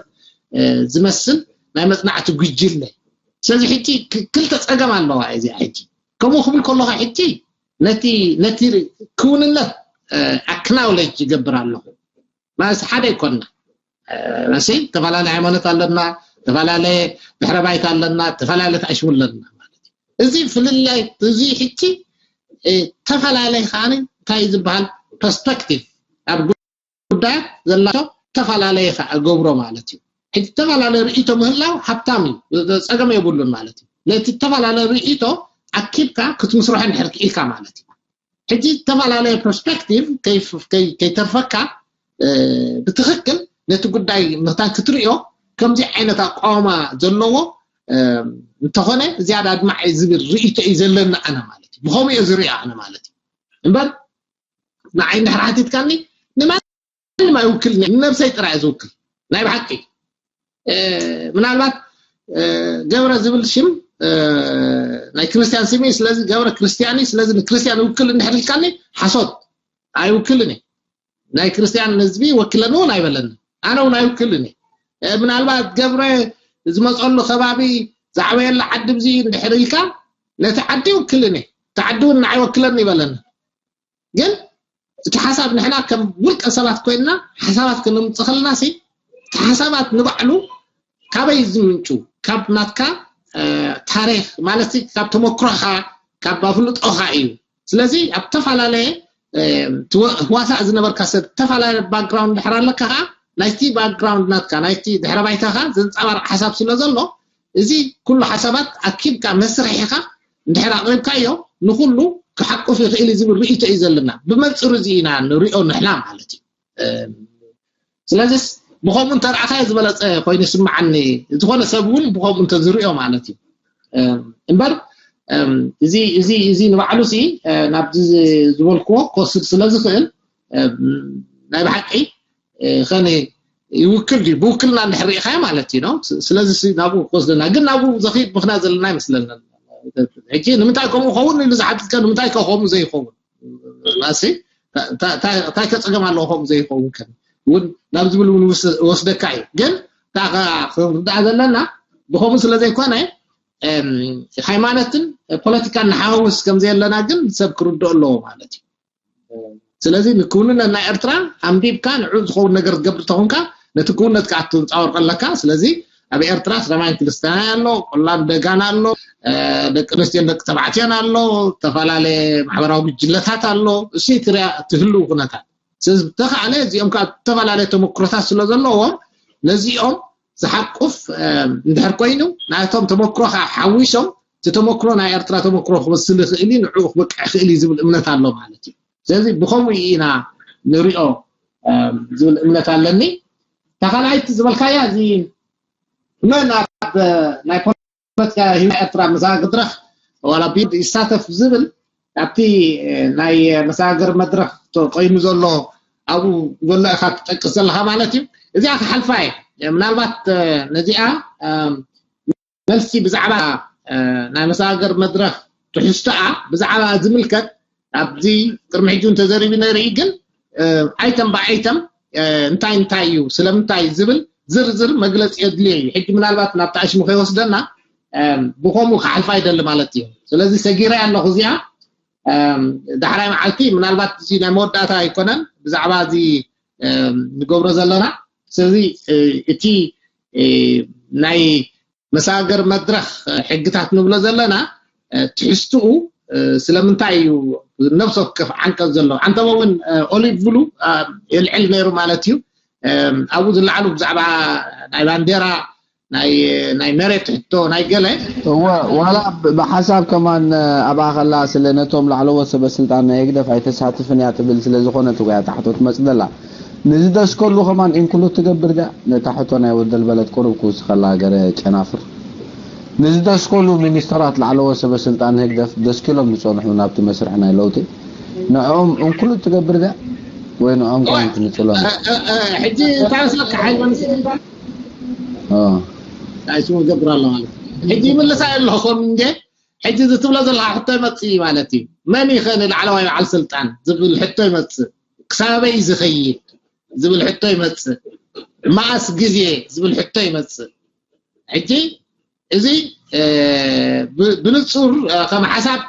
ዝመስል ናይ መፅናዕቲ ጉጅለ። ስለዚ ሕጂ ክልተ ፀገም ኣለዋ እዚኣ። ሕጂ ከምኡ ክብል ከለኻ ሕጂ ነቲ ነቲ ክውንነት ኣክናውሌጅ ይገብር ኣለኹ። ማለት ሓደ ኣይኮንና መሲ፣ ዝተፈላለየ ሃይማኖት ኣለና፣ ዝተፈላለየ ድሕረ ባይታ ኣለና፣ ዝተፈላለየ ታእሽሙ ኣለና ማለት እዩ። እዚ ፍልላይ እዚ ሕጂ ተፈላለየ ከዓኒ እንታይ ዝበሃል ፐርስፔክቲቭ ኣብ ጉዳያት ዘላቶ ተፈላለየ ከዓ ገብሮ ማለት እዩ። ሕጂ ተፈላለየ ርእይቶ ምህላው ሃብታም እዩ፣ ፀገም የብሉን ማለት እዩ። ነቲ ተፈላለየ ርእይቶ ኣኪብካ ክትምስርሖ እንድሕር ክኢልካ ማለት እዩ። ሕጂ ዝተፈላለየ ፐርስፔክቲቭ ከይተርፈካ ብትኽክል ነቲ ጉዳይ መታን ክትርእዮ ከምዚ ዓይነት ኣቃውማ ዘለዎ እንተኾነ ዝያዳ ኣድማዕ ዝብል ርእይቶ እዩ ዘለና ኣነ ማለት እዩ። ብኸምኡ እየ ዝርእዮ ኣነ ማለት እዩ። እምበር ንዓይ እንድሕር ሓቲትካኒ ንማንም ኣይውክልን እየ፣ ንነብሰይ ጥራይ እየ ዝውክል። ናይ ብሓቂ ምናልባት ገብረ ዝብል ሽም ናይ ክርስትያን ስም እዩ፣ ስለዚ ገብረ ክርስትያን እዩ፣ ስለዚ ንክርስትያን ይውክል እንድሕር ኢልካኒ ሓሶት፣ ኣይውክልን እየ። ናይ ክርስትያን ህዝቢ ወኪለኒ እውን ኣይበለኒ፣ ኣነ እውን ኣይውክልን እየ። ምናልባት ገብረ ዝመፀሉ ከባቢ ዝዓበየሉ ዓዲ ብዚ እንድሕር ኢልካ ነቲ ዓዲ ይውክልን እየ፣ እቲ ዓዲ እውን ንዓይ ወክለኒ ይበለኒ። ግን እቲ ሓሳብ ንሕና ከም ውልቀ ሰባት ኮይንና ሓሳባት ክነምፅእ ከለና ሲ እቲ ሓሳባት ንባዕሉ ካበይ ዝምንጩ? ካብ ናትካ ታሪክ ማለት ካብ ተመክሮኻ ካብ ኣፍልጦኻ እዩ። ስለዚ ኣብ ተፈላለየ ህዋሳእ ዝነበርካ ሰብ ተፈላለየ ባክግራውንድ ድሕር ኣለካ ከዓ ናይቲ ባክግራውንድ ናትካ ናይቲ ድሕረ ባይታኻ ዘንፀባርቕ ሓሳብ ስለ ዘሎ እዚ ኩሉ ሓሳባት ኣኪብካ መስርሒኻ እንድሕር ኣቕሪብካዮ ንኩሉ ክሓቁፍ ይኽእል እዩ ዝብል ርእይቶ እዩ ዘለና። ብመንፅር እዚ ኢና ንሪኦ ንሕና ማለት እዩ። ስለዚስ ብኸምኡ እንተረኣኻዮ ዝበለፀ ኮይኑ ይስምዓኒ። ዝኾነ ሰብ እውን ብኸምኡ እንተዝሪኦ ማለት እዩ። እምበር እዚ እዚ እዚ ንባዕሉ ሲ ናብዚ ዝበልክዎ ክወስድ ስለ ዝኽእል ናይ ብሓቂ ከነ ይውክል ድዩ ብውክልና እንድሕር ርኢኻዮ ማለት እዩ ነው። ስለዚ ናብኡ ክወስደና ግን ናብኡ ዘኽይድ ምኽንያት ዘለና ኣይመስለንን። ሕጂ ንምንታይ ከምኡ ኸውን ኢሉ ዝሓትትካ ንምንታይ ከ ከምኡ ዘይኸውን ማሲ እንታይ ከፀገም ኣለዎ ከምኡ ዘይኸውን ከ እውን ናብ ዝብል እውን ወስደካ እዩ። ግን ክንርዳእ ዘለና ብኸምኡ ስለ ዘይኮነ ሃይማኖትን ፖለቲካን ንሓዋውስ ከም ዘየለና ግን ሰብ ክርድኦ ኣለዎ ማለት እዩ። ስለዚ ንክውንነት ናይ ኤርትራ ኣንቢብካ ንዑ ዝኸውን ነገር ትገብር ተኾንካ ነቲ ክውነት ከዓ ትንፃወር ከለካ ስለዚ ኣብ ኤርትራ ሰማይን ክርስትያን ኣሎ፣ ቆላን ደጋን ኣሎ፣ ደቂ ኣንስትዮን ደቂ ተባዕትዮን ኣሎ፣ ዝተፈላለየ ማሕበራዊ ጉጅለታት ኣሎ። እሱ ትህልው ኩነታት ስለዚ ብተኻእለ እዚኦም ከዓ ዝተፈላለየ ተመክሮታት ስለ ዘለዎም ነዚኦም ዝሓቁፍ እንድሕር ኮይኑ ናቶም ተመክሮ ከዓ ሓዊሶም እቲ ተመክሮ ናይ ኤርትራ ተመክሮ ክመስል ይኽእል እዩ፣ ንዕኡ ክበቅዕ ይኽእል እዩ ዝብል እምነት ኣሎ ማለት እዩ። ስለዚ ብኸምኡ ኢና ንሪኦ ዝብል እምነት ኣለኒ። እታ ካልኣይቲ ዝበልካያ እዚ መን ኣብ ናይ ፖለቲካ ህይወት ኤርትራ ምሳ ክድረኽ ዋላ ቢድ ይሳተፍ ዝብል ኣብቲ ናይ መሰጋገሪ መድረኽ ተቆይሙ ዘሎ ኣብኡ ዘሎ ኢኻ ትጠቅስ ዘለኻ ማለት እዩ። እዚኣ ክሓልፋ እየ። ምናልባት ነዚኣ መልሲ ብዛዕባ ናይ መሰጋገሪ መድረኽ ትሕዝቶኣ ብዛዕባ ዝምልከት ኣብዚ ቅድሚ ሕጂ እውን ተዘሪቡ ነይሩ እዩ። ግን ኣይተም ብኣይተም እንታይ እንታይ እዩ ስለምንታይ ዝብል ዝርዝር መግለፂ የድልዮ እዩ። ሕጂ ምናልባት ናብቲ ኣሽሙ ከይወስደና ብኸምኡ ክሓልፋ ይደሊ ማለት እዩ። ስለዚ ሰጊረ ኣለኹ እዚኣ ዳሕራይ መዓልቲ ምናልባት እዚ ናይ መወዳእታ ኣይኮነን ብዛዕባ እዚ ንገብሮ ዘለና። ስለዚ እቲ ናይ መሰጋገሪ መድረኽ ሕግታት ንብሎ ዘለና ትሕዝትኡ ስለምንታይ እዩ ነብሲ ወከፍ ዓንቀፅ ዘለዎ? ዓንተቦ እውን ኦሊቭ ብሉ የልዕል ነይሩ ማለት እዩ። ኣብኡ ዝለዓሉ ብዛዕባ ናይ ባንዴራ ናይ ናይ መሬት ሕቶ ናይ ገለ እወ ዋላ ብሓሳብ ከማን ኣብኣ ከላ ስለ ነቶም ላዕለዎት ሰበ ስልጣን ናይ ህግደፍ ኣይተሳትፍን እያ ትብል ስለ ዝኾነት እያ እታ ሕቶ ትመጽእ ዘላ። ንዝደስከሉ ከማን ኢንክሉድ ትገብር ድያ ነታ ሕቶ ናይ ወደል በለት ቁሩብ ክውስኸላ ገለ ጨናፍር ንዝደስከሉ ሚኒስተራት ላዕለዎት ሰበ ስልጣን ህግደፍ ደስኪሎም ዝጸንሑ ናብቲ መስርሕ ናይ ለውጢ ንዕኦም ኢንክሉድ ትገብር ድያ ወይ ንዕኦም ከማን ትንጽሎም? ሕጂ ታንስለካ ሓይል መንስልባ ኣይስሙ ገብር ኣሎ ማለት ሕጂ ይምልሳ ኣለኹም እንዴ ሕጂ ዝትብሎ ዘለካ ሕቶ ይመጽእ ማለት እዩ። መን ይኸ ንላዕለዋይ በዓል ስልጣን ዝብል ሕቶ ይመጽእ። ክሳበይ ዝኸይድ ዝብል ሕቶ ይመጽእ። መኣስ ግዜ ዝብል ሕቶ ይመጽእ። ሕጂ እዚ ብንጹር ከም ሓሳብ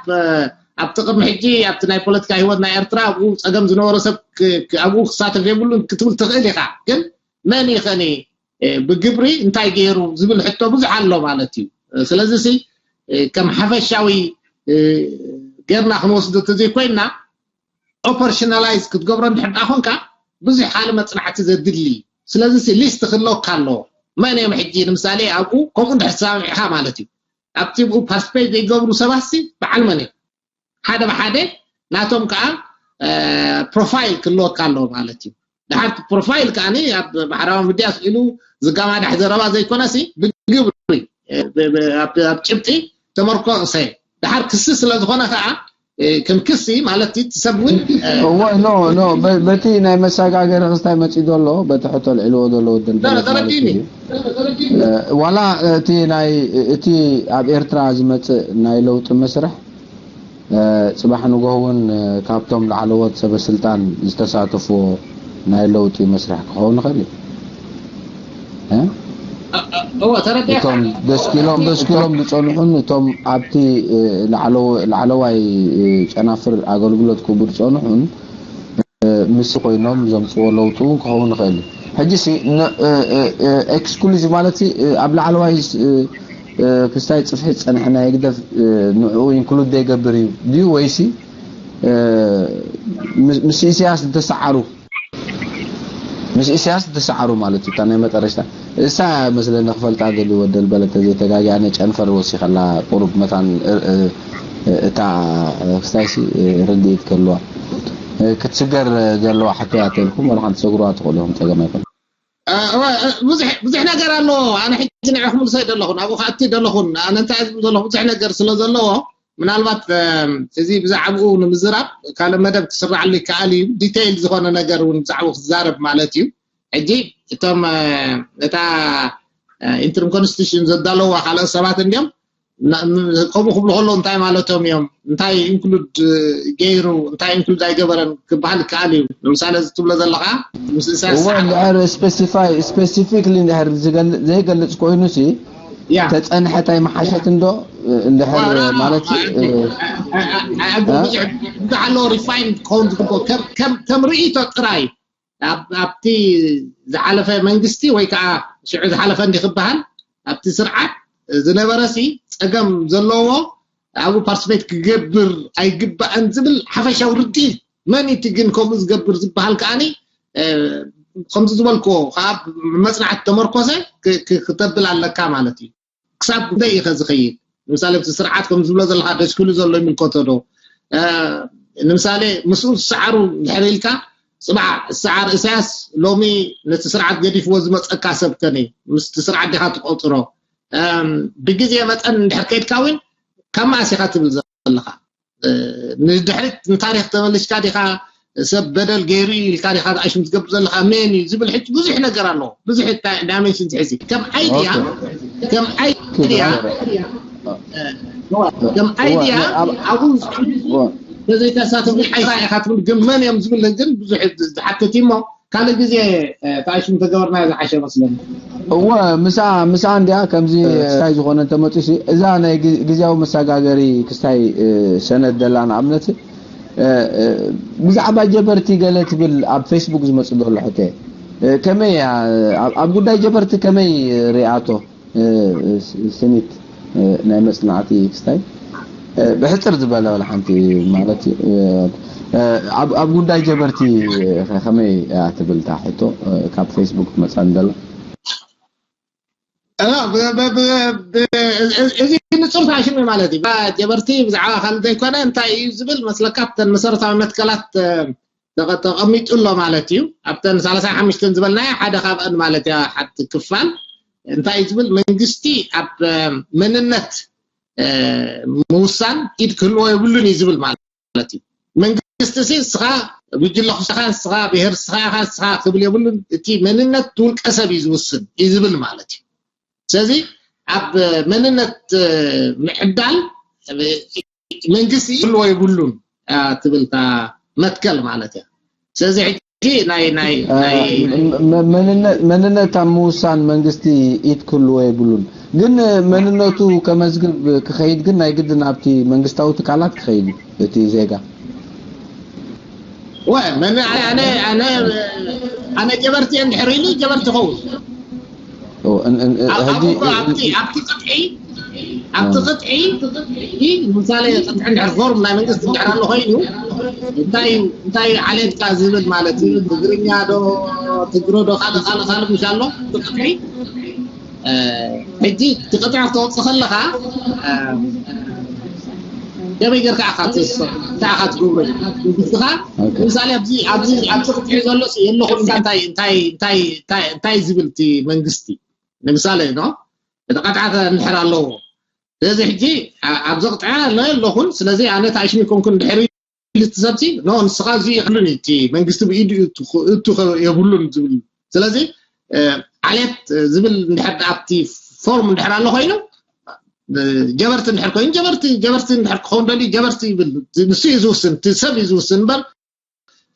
ኣብቲ ቅድሚ ሕጂ ኣብቲ ናይ ፖለቲካ ህይወት ናይ ኤርትራ ኣብኡ ጸገም ዝነበሮ ሰብ ኣብኡ ክሳተፍ የብሉን ክትብል ትኽእል ኢኻ። ግን መን ይኸኒ ብግብሪ እንታይ ገይሩ ዝብል ሕቶ ብዙሕ ኣሎ ማለት እዩ። ስለዚ ሲ ከም ሓፈሻዊ ገርና ክንወስዶ ተዘይኮይንና ኦፐሬሽናላይዝ ክትገብሮ እንድሕር ደኣ ኮንካ ብዙሕ ካልእ መፅናዕቲ ዘድሊ እዩ። ስለዚ ሲ ሊስት ክህልወካ ኣለዎ። መን እዮም ሕጂ ንምሳሌ ኣብኡ ከምኡ እንድሕር ተሰማሚዕካ ማለት እዩ ኣብቲ ብኡ ፓርቲስፔት ዘይገብሩ ሰባት ሲ በዓል መን እዮም? ሓደ ብሓደ ናቶም ከዓ ፕሮፋይል ክህልወካ ኣለዎ ማለት እዩ። ድሓር ፕሮፋይል ከዓ ኣብ ማሕበራዊ ሚድያ ስኢሉ ዝጋማዳሕ ዘረባ ዘይኮነሲ ብግብሪ ኣብ ጭብጢ ተመርኮሰ ድሓር ክሲ ስለዝኾነ ከዓ ከም ክሲ ማለት እቲ ሰብ እውን እወ ኖ ኖ በቲ ናይ መሰጋገሪ ክስታይ መፂኡ ዘሎ በቲ ሕቶ ልዕልዎ ዘሎ ውድል ዋላ እቲ ናይ እቲ ኣብ ኤርትራ ዝመፅእ ናይ ለውጢ መስርሕ ፅባሕ ንግሆ እውን ካብቶም ላዕለዎት ሰበ ስልጣን ዝተሳተፍዎ ናይ ለውጢ መስርሕ ክኸውን ይኽእል እዩ። እቶም ደስኪሎም ደስኪሎም ዝፀንሑን እቶም ኣብቲ ላዕለዋይ ጨናፍር ኣገልግሎት ክቡ ዝፀንሑን ምስ ኮይኖም ዘምፅዎ ለውጢ እውን ክኸውን ይኽእል እዩ። ሕጂ ሲ ኤክስክሉዚቭ ማለት ኣብ ላዕለዋይ ክስታይ ጽፍሒ ዝጸንሐ ናይ ህግደፍ ንዕኡ ኢንክሉድ ዘይገብር እዩ ድዩ ወይሲ ምስ ኢሳያስ ዝተሰዓሩ ምስ ኢሳያስ ዝተሰዓሩ ማለት እዩ። እታ ናይ መጠረሽታ እሳ መስለኒ ክፈልጣ ደልዩ ወደል በለ ተዘይተጋጊ ኣነ ጨንፈር ወሲኸላ ቁሩብ መታን እታ ክስታይሲ ርድኢት ከልዋ ክትስገር ዘለዋ ሕቶያ ተልኩም ወላ ሓንቲ ሰግሩዋ ትኽእሉ ኢኹም ጸገም ኣይኮነ። ብዙሕ ነገር ኣሎ ኣነ ሕጂ ንዕኹም ልሰይ ደለኹን ኣብኡ ከኣቲ ደለኹን ኣነ እንታይ ዝብል ዘለኹ ብዙሕ ነገር ስለ ዘለዎ ምናልባት እዚ ብዛዕባኡ ንምዝራብ ካልእ መደብ ክስራዓሉ ይከኣል እዩ ዲቴይል ዝኾነ ነገር እውን ብዛዕባኡ ክዛረብ ማለት እዩ ሕጂ እቶም እታ ኢንትሪም ኮንስቲቱሽን ዘዳለዋ ካልኦት ሰባት እንዲዮም ከምኡ ክብሉ ከለዉ እንታይ ማለቶም እዮም? እንታይ ኢንክሉድ ገይሩ እንታይ ኢንክሉድ ኣይገበረን ክበሃል ይከኣል እዩ። ንምሳሌ እዚ ትብሎ ዘለኻ ምስ እሳያስ እወ እንድሕር ስፔሲፋይ ስፔሲፊክሊ እንድሕር ዝገል- ዘይገልጽ ኮይኑ ሲ ያ ተጸንሐት ኣይመሓሸት እንዶ እንድሕር ዋ- ማለት ዋ- እ፣ ዋ- ዋ- ብዙሕ ብዙሕ ኣለዎ ሪፋይን ክኸውን ዝግብኦ ከም- ከም- ከም ርእይቶ ጥራይ ኣብ- ኣብቲ ዝሓለፈ መንግስቲ ወይ ከዓ ሽዑ ዝሓለፈ እንዲ ክበሃል ኣብቲ ስርዓት ዝነበረ ሲ ፀገም ዘለዎ ኣብኡ ፓርቲስፔት ክገብር ኣይግባእን ዝብል ሓፈሻዊ ርድኢት መን እቲ ግን ከምኡ ዝገብር ዝበሃል ከዓኒ ከምዚ ዝበልክዎ ከዓ መፅናዕቲ ተመርኮሰ ክተብል ኣለካ ማለት እዩ ክሳብ ክንደይ ኢኸ ዝኸይድ ንምሳሌ እቲ ስርዓት ከም ዝብሎ ዘለካ ደስክሉ ዘሎ ይምልከቶ ዶ ንምሳሌ ምስኡ ዝሰዓሩ እንድሕር ኢልካ ፅባሕ ሰዓር እሳያስ ሎሚ ነቲ ስርዓት ገዲፍዎ ዝመፀካ ሰብ ከነ ምስቲ ስርዓት ዲካ ትቆፅሮ ብግዜ መጠን እንድሕር ከይድካ እውን ካብ መዓስ ኢኻ ትብል ዘለኻ? ንድሕሪት ንታሪኽ ተመልሽካ ዲኻ? ሰብ በደል ገይሩ ኢልካ ዲኻ ኣሽም ትገብር ዘለኻ? መን እዩ ዝብል ሕጂ ብዙሕ ነገር ኣሎ። ብዙሕ ዳይሜንሽን ዝሕዚ ከም ኣይድያ ከም ኣይድያ ከም ኣይድያ ኣብኡ ተዘይተሳተፉ ሓይፋ ኢኻ ትብል ግን መን እዮም ዝብል ግን ብዙሕ ዝሓትት እዩ እሞ ካልእ ግዜ ተኣሽም ተገበርና ዝሓሸ መስለኒ። እወ ምስኣ ምስኣ እንዲያ ከምዚ እንታይ ዝኾነ እንተመፅሲ እዛ ናይ ግዝያዊ መሰጋገሪ ክስታይ ሰነድ ደላ ንኣብነት ብዛዕባ ጀበርቲ ገለ ትብል ኣብ ፌስቡክ ዝመፅ ዘሎ ሕቶ ከመይ እያ ኣብ ጉዳይ ጀበርቲ ከመይ ሪኣቶ ስኒት ናይ መፅናዕቲ ክስታይ ብሕፅር ዝበለ ወላ ሓንቲ ማለት ኣብ ጉዳይ ጀበርቲ ከመይ እያ ትብል እታ ሕቶ ካብ ፌስቡክ ትመፀኒ ዘላ እዚ ንፁር ታሽሚ ማለት እዩ ጀበርቲ ብዛዕባ ካልእ ዘይኮነ እንታይ እዩ ዝብል መስለካ ተን መሰረታዊ መትከላት ተቐሚጡ ኣሎ ማለት እዩ ኣብተን ሰላሳ ሓሙሽተ ዝበልናዮ ሓደ ካብአን ማለት እያ ሓቲ ክፋል እንታይ እዩ ዝብል መንግስቲ ኣብ መንነት ምውሳን ኢድ ክህልዎ የብሉን እዩ ዝብል ማለት እዩ መንግስቲ ሲ እስኻ ጉጅለ ክስኻ እስኻ ብሄር እስኻ ኢኻ እስኻ ክብል የብሉን እቲ መንነት ውልቀ ሰብ እዩ ዝውስን እዩ ዝብል ማለት እዩ ስለዚ ኣብ መንነት ምዕዳል መንግስቲ ክህልዎ የብሉን ትብል እታ መትከል ማለት እያ ስለዚ ሕጂ ናይ ናይ ናይ መንነት ኣብ ምውሳን መንግስቲ ኢድ ክህልዎ የብሉን ግን መንነቱ ከመዝግብ ክኸይድ ግን ናይ ግድን ኣብቲ መንግስታዊ ትካላት ክኸይድ እዩ እቲ ዜጋ ወ መን ኣነ ኣነ ኣነ ኣነ ጀበርቲ እንድሕር ኢሉ ጀበርቲ ኸውን ሕጂ ኣብቲ ቅጥዒ ኣብቲ ቅጥዒ ምሳሌ ቅጥዒ እንድሕር ፎርም ናይ መንግስቲ እንድሕር ኣሎ ኮይኑ እንታይ እንታይ ዓሌትካ ዝብል ማለት እዩ ትግርኛ ዶ ትግሮ ዶ ካልእ ካልእ ካልእ ምሽ ኣሎ ቅጥዒ ሕጂ እቲ ቅጥዒ ክተወፅእ ከለካ ከመይ ጌርካ ኢኻ ትእስር እንታይ ኢኻ ትገብሮ ንግድኻ ንምሳሌ ኣብዚ ኣብዚ ኣብዚ ክትሕዮ ዘሎ የለኹም ኢልካ እንታይ እንታይ እንታይ እንታይ እንታይ ዝብል እቲ መንግስቲ ንምሳሌ ኖ እቲ ቀጥዓት እንድሕር ኣለዎ ስለዚ ሕጂ ኣብዚ ቅጥዓ ኣሎ የለኹን ስለዚ ኣነ ተኣሽሚ ኮንኩ እንድሕር ኢሉ እቲ ሰብሲ ኖ ንስኻ እዚ የብሉን እቲ መንግስቲ ብኢዱ እቱ የብሉን ዝብል ስለዚ ዓሌት ዝብል እንድሕር ኣብቲ ፎርም እንድሕር ኣሎ ኮይኑ ጀበርቲ እንድሕር ኮይኑ ጀበርቲ ጀበርቲ እንድሕር ክኸውን ደልዩ ጀበርቲ ይብል ንሱ እዩ ዝውስን እቲ ሰብ እዩ ዝውስን እምበር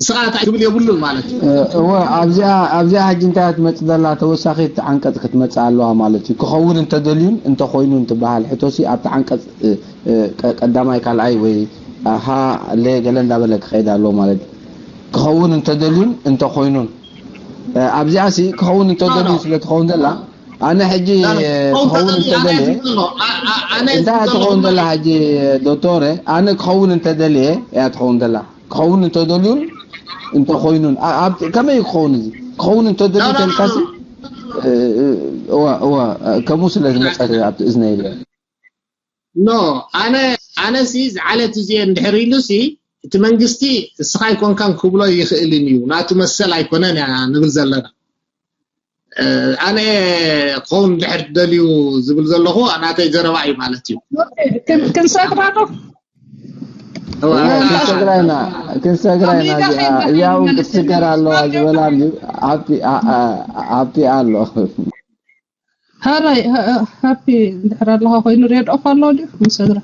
ንስኻ እንታይ ክብል የብሉን ማለት እዩ። እወ ኣብዚኣ ኣብዚኣ ሕጂ እንታይ ትመጽእ ዘላ ተወሳኺት ዓንቀጽ ክትመጽእ ኣለዋ ማለት እዩ። ክኸውን እንተደልዩን እንተኾይኑን ትበሃል ሕቶሲ ኣብቲ ዓንቀጽ ቀዳማይ ካልኣይ ወይ ሃ ለ ገለ እንዳበለ ክኸይድ ኣለዎ ማለት እዩ። ክኸውን እንተደልዩን እንተኾይኑን ኣብዚኣሲ ክኸውን እንተደልዩ ስለ ትኸውን ዘላ ኣነ ሕጂ ክኸውን እንተደልየ እንታይ ትኸውን ዘላ ሕጂ ዶክተረ ኣነ ክኸውን እንተደልየ እያ ትኸውን ዘላ ክኸውን እንተደልዩን እንተኾይኑን ከመይ ክኸውን እዚ ክኸውን እንተደልዩ ተልካሲ እዋ እዋ ከምኡ ስለ ዝመፀ ኣብቲ እዝነ ኢለ ኖ ኣነ ኣነሲ ዝዓለት እዚኤ እንድሕር ኢሉሲ እቲ መንግስቲ እስኻ ኣይኮንካን ክብሎ ይኽእልን እዩ ናቱ መሰል ኣይኮነን እያ ንብል ዘለና ኣነ ክኸውን ድሕር ደልዩ ዝብል ዘለኹ ናተይ ዘረባ እዩ ማለት እዩ ክንሰግራ ዶ ክንሰግራ ኢና ክንሰግራ ኢና እዚኣ እውን ክትስገር ኣለዋ ዝበላ ሃብቲ ኣሎ ሃራይ ሃፒ እንድሕር ኣለኻ ኮይኑ ሬድኦፍ ኣሎ ድዩ ንሰግራ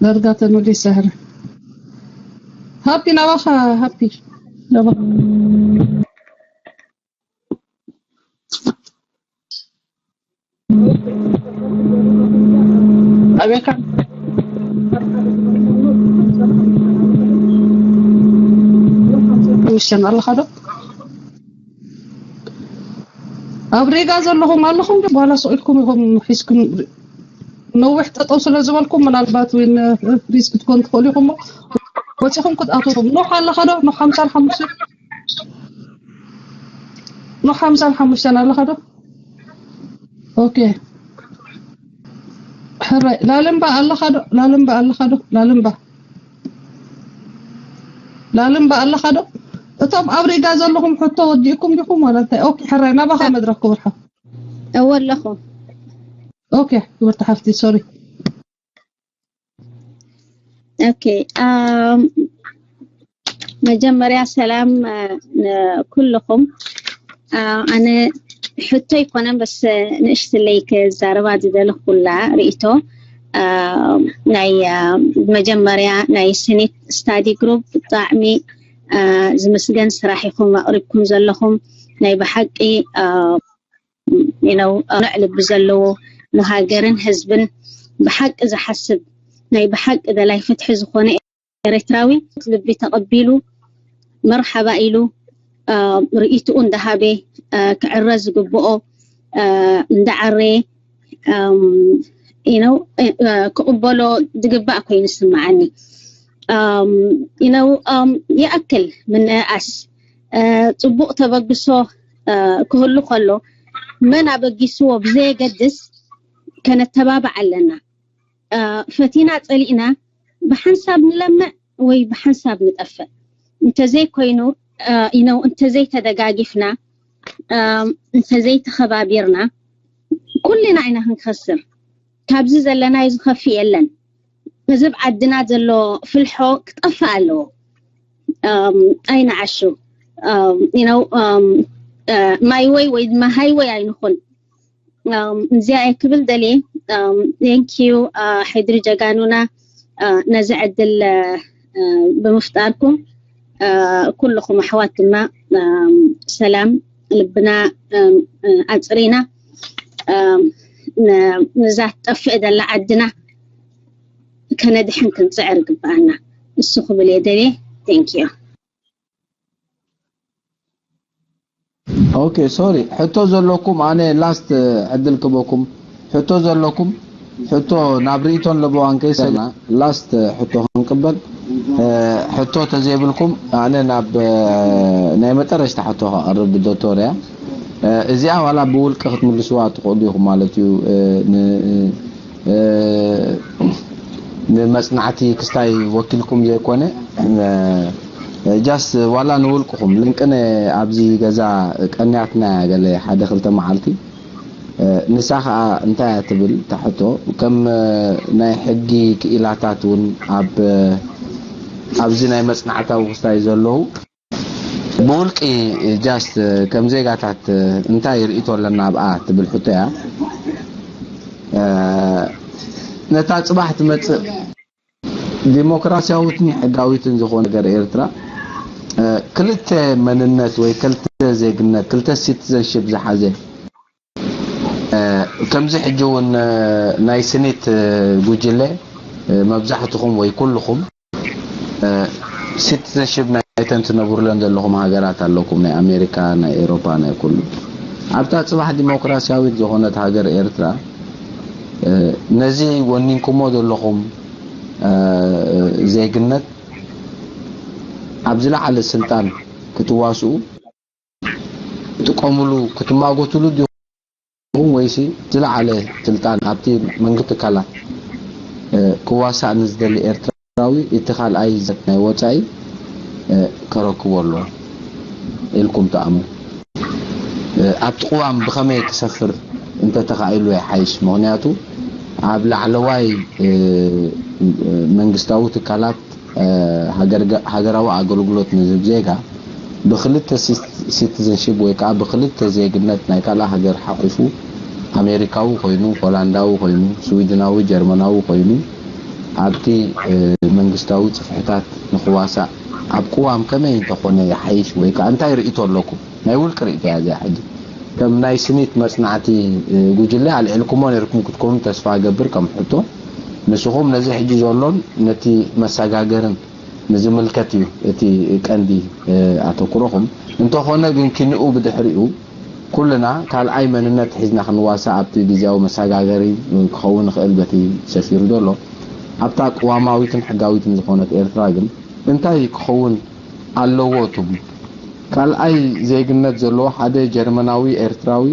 ዳርጋ ተመሊሰ ህረ ሃፒ ናባኻ ሃፒ ናባኻ ኣቤካ ምሸን ኣለኻ ዶ ኣብ ሬጋ ዘለኹም ኣለኹም ዶ በኋላ ስቕ ኢልኩም ኢኹም ሒዝኩም ነዊሕ ጠጠው ስለ ዝበልኩም ምናልባት ወይ ፍሪዝ ክትኮን ትኽእሉ ኢኹም ወፂኹም ክትኣትኹም ኖሕ ኣለኻ ዶ ኖሕ ሓምሳን ሓሙሽተ ኖሕ ሓምሳን ሓሙሽተን ኣለኻ ዶ ኦኬ ሕራይ ላልምባ ኣለኻ ዶ ላልምባ ኣለኻ ዶ ላልምባ ላልምባ ኣለኻ ዶ እቶም ኣብ ሬጋ ዘለኹም ሕቶ ወዲእኩም ዲኹም ዋላ እንታይ ኦኬ ሕራይ ናባኻ መድረክ ክብርሓ እወ ኣለኹ ኦኬ፣ ክብርቲ ሓፍቲ፣ ሶሪ። ኦኬ፣ ኣም፣ መጀመርያ ሰላም፣ እ፣ ንኩልኹም። እ፣ ኣነ ሕቶ ኣይኮነን፣ በስ ንእሽትለይ ክዛረባ ዝደለኹላ ርእይቶ፣ እ፣ ናይ፣ እ፣ መጀመርያ ናይ ስኒት ስታዲ ግሩፕ ብጣዕሚ፣ እ፣ ዝምስገን ስራሕ ኢኹም ኣቕሪብኩም ዘለኹም። ናይ ብሓቂ፣ እ፣ you know፣ ቅኑዕ ልቢ ዘለዎ፣ ንሃገርን ህዝብን ብሓቂ ዝሓስብ፣ ናይ ብሓቂ ደላይ ፍትሒ ዝኾነ ኤርትራዊ ልቢ ተቐቢሉ መርሓባ ኢሉ፣ እ፣ ርእይትኡ እንዳሃበ፣ እ፣ ክዕረ ዝግብኦ፣ እ፣ እንዳዓረየ፣ እም፣ you know፣ እ፣ እ፣ ክቕበሎ ዝግባእ ኮይኑ ይስምዓኒ። እም፣ you know፣ እም፣ ይኣክል ምንእኣስ፣ እ፣ ጽቡቕ ተበግሶ፣ እ፣ ክህሉ ከሎ፣ መን ኣበጊስዎ ብዘየገድስ ከነተባብዕ ኣለና። እ፣ ፈቲና ጸሊእና ብሓንሳብ ንለምዕ ወይ ብሓንሳብ ንጠፍእ። እንተዘይኮይኑ፣ እ፣ you know፣ እንተዘይተደጋጊፍና፣ እም፣ እንተዘይተኸባቢርና፣ ኩልና ኢና ክንከስር። ካብዚ ዘለናዮ ዝኸፍእ የለን። እዚ ኣብ ዓድና ዘሎ ፍልሖ ክጠፍእ ኣለዎ። እም፣ ኣይንዓሹ። እም፣ you know፣ እም፣ እ፣ ማይ ወይ ወይ ድማ ሃይወይ ኣይንኹን። እም፣ እዚኣ እየ ክብል ደልየ። እም፣ thank you፣ እ፣ ሕድሪ ጀጋኑና፣ እ፣ ነዚ ዕድል፣ እ፣ እ፣ ብምፍጣርኩም፣ እ፣ ኩልኹም ኣሕዋት ድማ፣ እም፣ ሰላም ልብና፣ እም፣ እ፣ ኣጽሪና፣ እም፣ ን-፣ ንዛ ትጠፍእ ዘላ ዓድና ከነድሕን ክንጽዕር ይግብኣና። እሱ ክብል እየ ደልየ። Thank you። ኦኬ፣ ሶሪ፣ ሕቶ ዘለኩም፣ ኣነ ላስት ዕድል ክበኩም። ሕቶ ዘለኩም፣ ሕቶ ናብ ርእይቶን ለበዋን ከይሰና ላስት ሕቶ ክንቅበል። እ፣ ሕቶ ተዘይብልኩም፣ ኣነ ናብ፣ እ፣ ናይ መጠረሽታ ሕቶ ከቕርብ ዶክተር እያ። እ፣ እዚኣ ዋላ ብውልቂ ክትምልስዋ ትኽእሉ ኢኹም ማለት እዩ። እ፣ ን-፣ እ፣ ንመጽናዕቲ ክስታይ ወኪልኩም ዘይኮነ፣ እ፣ ጃስት ዋላ ንውልቅኹም ልንቅነ ኣብዚ ገዛ ቀንያትና እያ ገለ ሓደ ክልተ መዓልቲ። እ፣ ንሳ ኸኣ እንታይ እያ ትብል እታ ሕቶ፣ ከም፣ እ፣ ናይ ሕጊ ክኢላታት እውን ኣብ፣ እ፣ ኣብዚ ናይ መጽናዕታዊ ክስታይ ዘለዉ ብውልቂ ጃስት ከም ዜጋታት እንታይ ርእይቶ ኣለና ኣብኣ ትብል ሕቶ እያ። እ፣ ነታ ጽባሕ ትመጽእ ዲሞክራሲያዊትን ሕጋዊትን ዝኾነ ነገር ኤርትራ፣ እ፣ ክልተ መንነት ወይ ክልተ ዜግነት፣ ክልተ ሲቲዘንሺፕ ዝሓዘ፣ እ፣ ከምዚ ሕጂ እውን፣ እ፣ ናይ ስኒት፣ እ፣ ጉጅለ፣ እ፣ መብዛሕትኹም ወይ ኩልኹም፣ እ፣ ሲቲዘንሺፕ ናይተን ትነብሩለን ዘለኹም ሃገራት ኣለኩም፣ ናይ ኣሜሪካ፣ ናይ ኤውሮፓ፣ ናይ ኩሉ። ኣብታ ጽባሕ ዲሞክራሲያዊት ዝኾነት ሃገር ኤርትራ፣ እ፣ ነዚ ወኒንኩሞ ዘለኹም፣ እ፣ ዜግነት ኣብ ዝለዓለ ስልጣን ክትዋስኡ ትጥቀምሉ፣ ክትማጎትሉ ዲኹም ወይሲ ዝለዓለ ስልጣን ኣብቲ መንግስቲ ትካላት፣ እ፣ ክዋሳእ ንዝደሊ ኤርትራዊ እቲ ካልኣይ ዘት ናይ ወጻኢ፣ እ፣ ከረክቦ ኣለዎ ኢልኩም ትኣምኑ? እ፣ ኣብቲ ቅዋም ብኸመይ ክሰፍር እንተተኻኢሉ ይሓይሽ። ምኽንያቱ ኣብ ላዕለዋይ፣ እ፣ መንግስታዊ ትካላት፣ እ፣ ሃገር-፣ ሃገራዊ ኣገልግሎት ንዝህብ ዜጋ ብክልተ ሲት-፣ ሲቲዘንሺፕ ወይ ከዓ ብክልተ ዜግነት ናይ ካልእ ሃገር ሓቂፉ፣ ኣሜሪካዊ ኮይኑ፣ ሆላንዳዊ ኮይኑ፣ ስዊድናዊ፣ ጀርመናዊ ኮይኑ ኣብቲ፣ እ፣ መንግስታዊ ጽፍሕታት ንኽዋሳእ ኣብ ቅዋም ከመይ እንተኾነ ይሓይሽ ወይ ከዓ እንታይ ርእይቶ ኣለኩም? ናይ ውልቂ ርእይቶ እያ እዚኣ። ሕጂ ከም ናይ ስኒት መጽናዕቲ፣ እ፣ ጉጅለ ኣልዒልኩሞ ነርኩም ክትኮኑ ተስፋ እገብር ከም ሕቶ። ንስኹም ነዚ ሕጂ ዘሎን ነቲ መሰጋገርን ንዝምልከት እዩ እቲ ቀንዲ፣ እ፣ ኣተኩሮኹም። እንተኾነ ግን ኪንኡ ብድሕሪኡ ኩልና ካልኣይ መንነት ሒዝና ክንዋሳእ ኣብቲ ግዝያዊ መሰጋገሪ ክኸውን ይኽእል በቲ ሰፊሩ ዘሎ። ኣብታ ቅዋማዊትን ሕጋዊትን ዝኾነት ኤርትራ ግን እንታይ ክኸውን ኣለዎ ትብሉ? ካልኣይ ዜግነት ዘለዎ ሓደ ጀርመናዊ ኤርትራዊ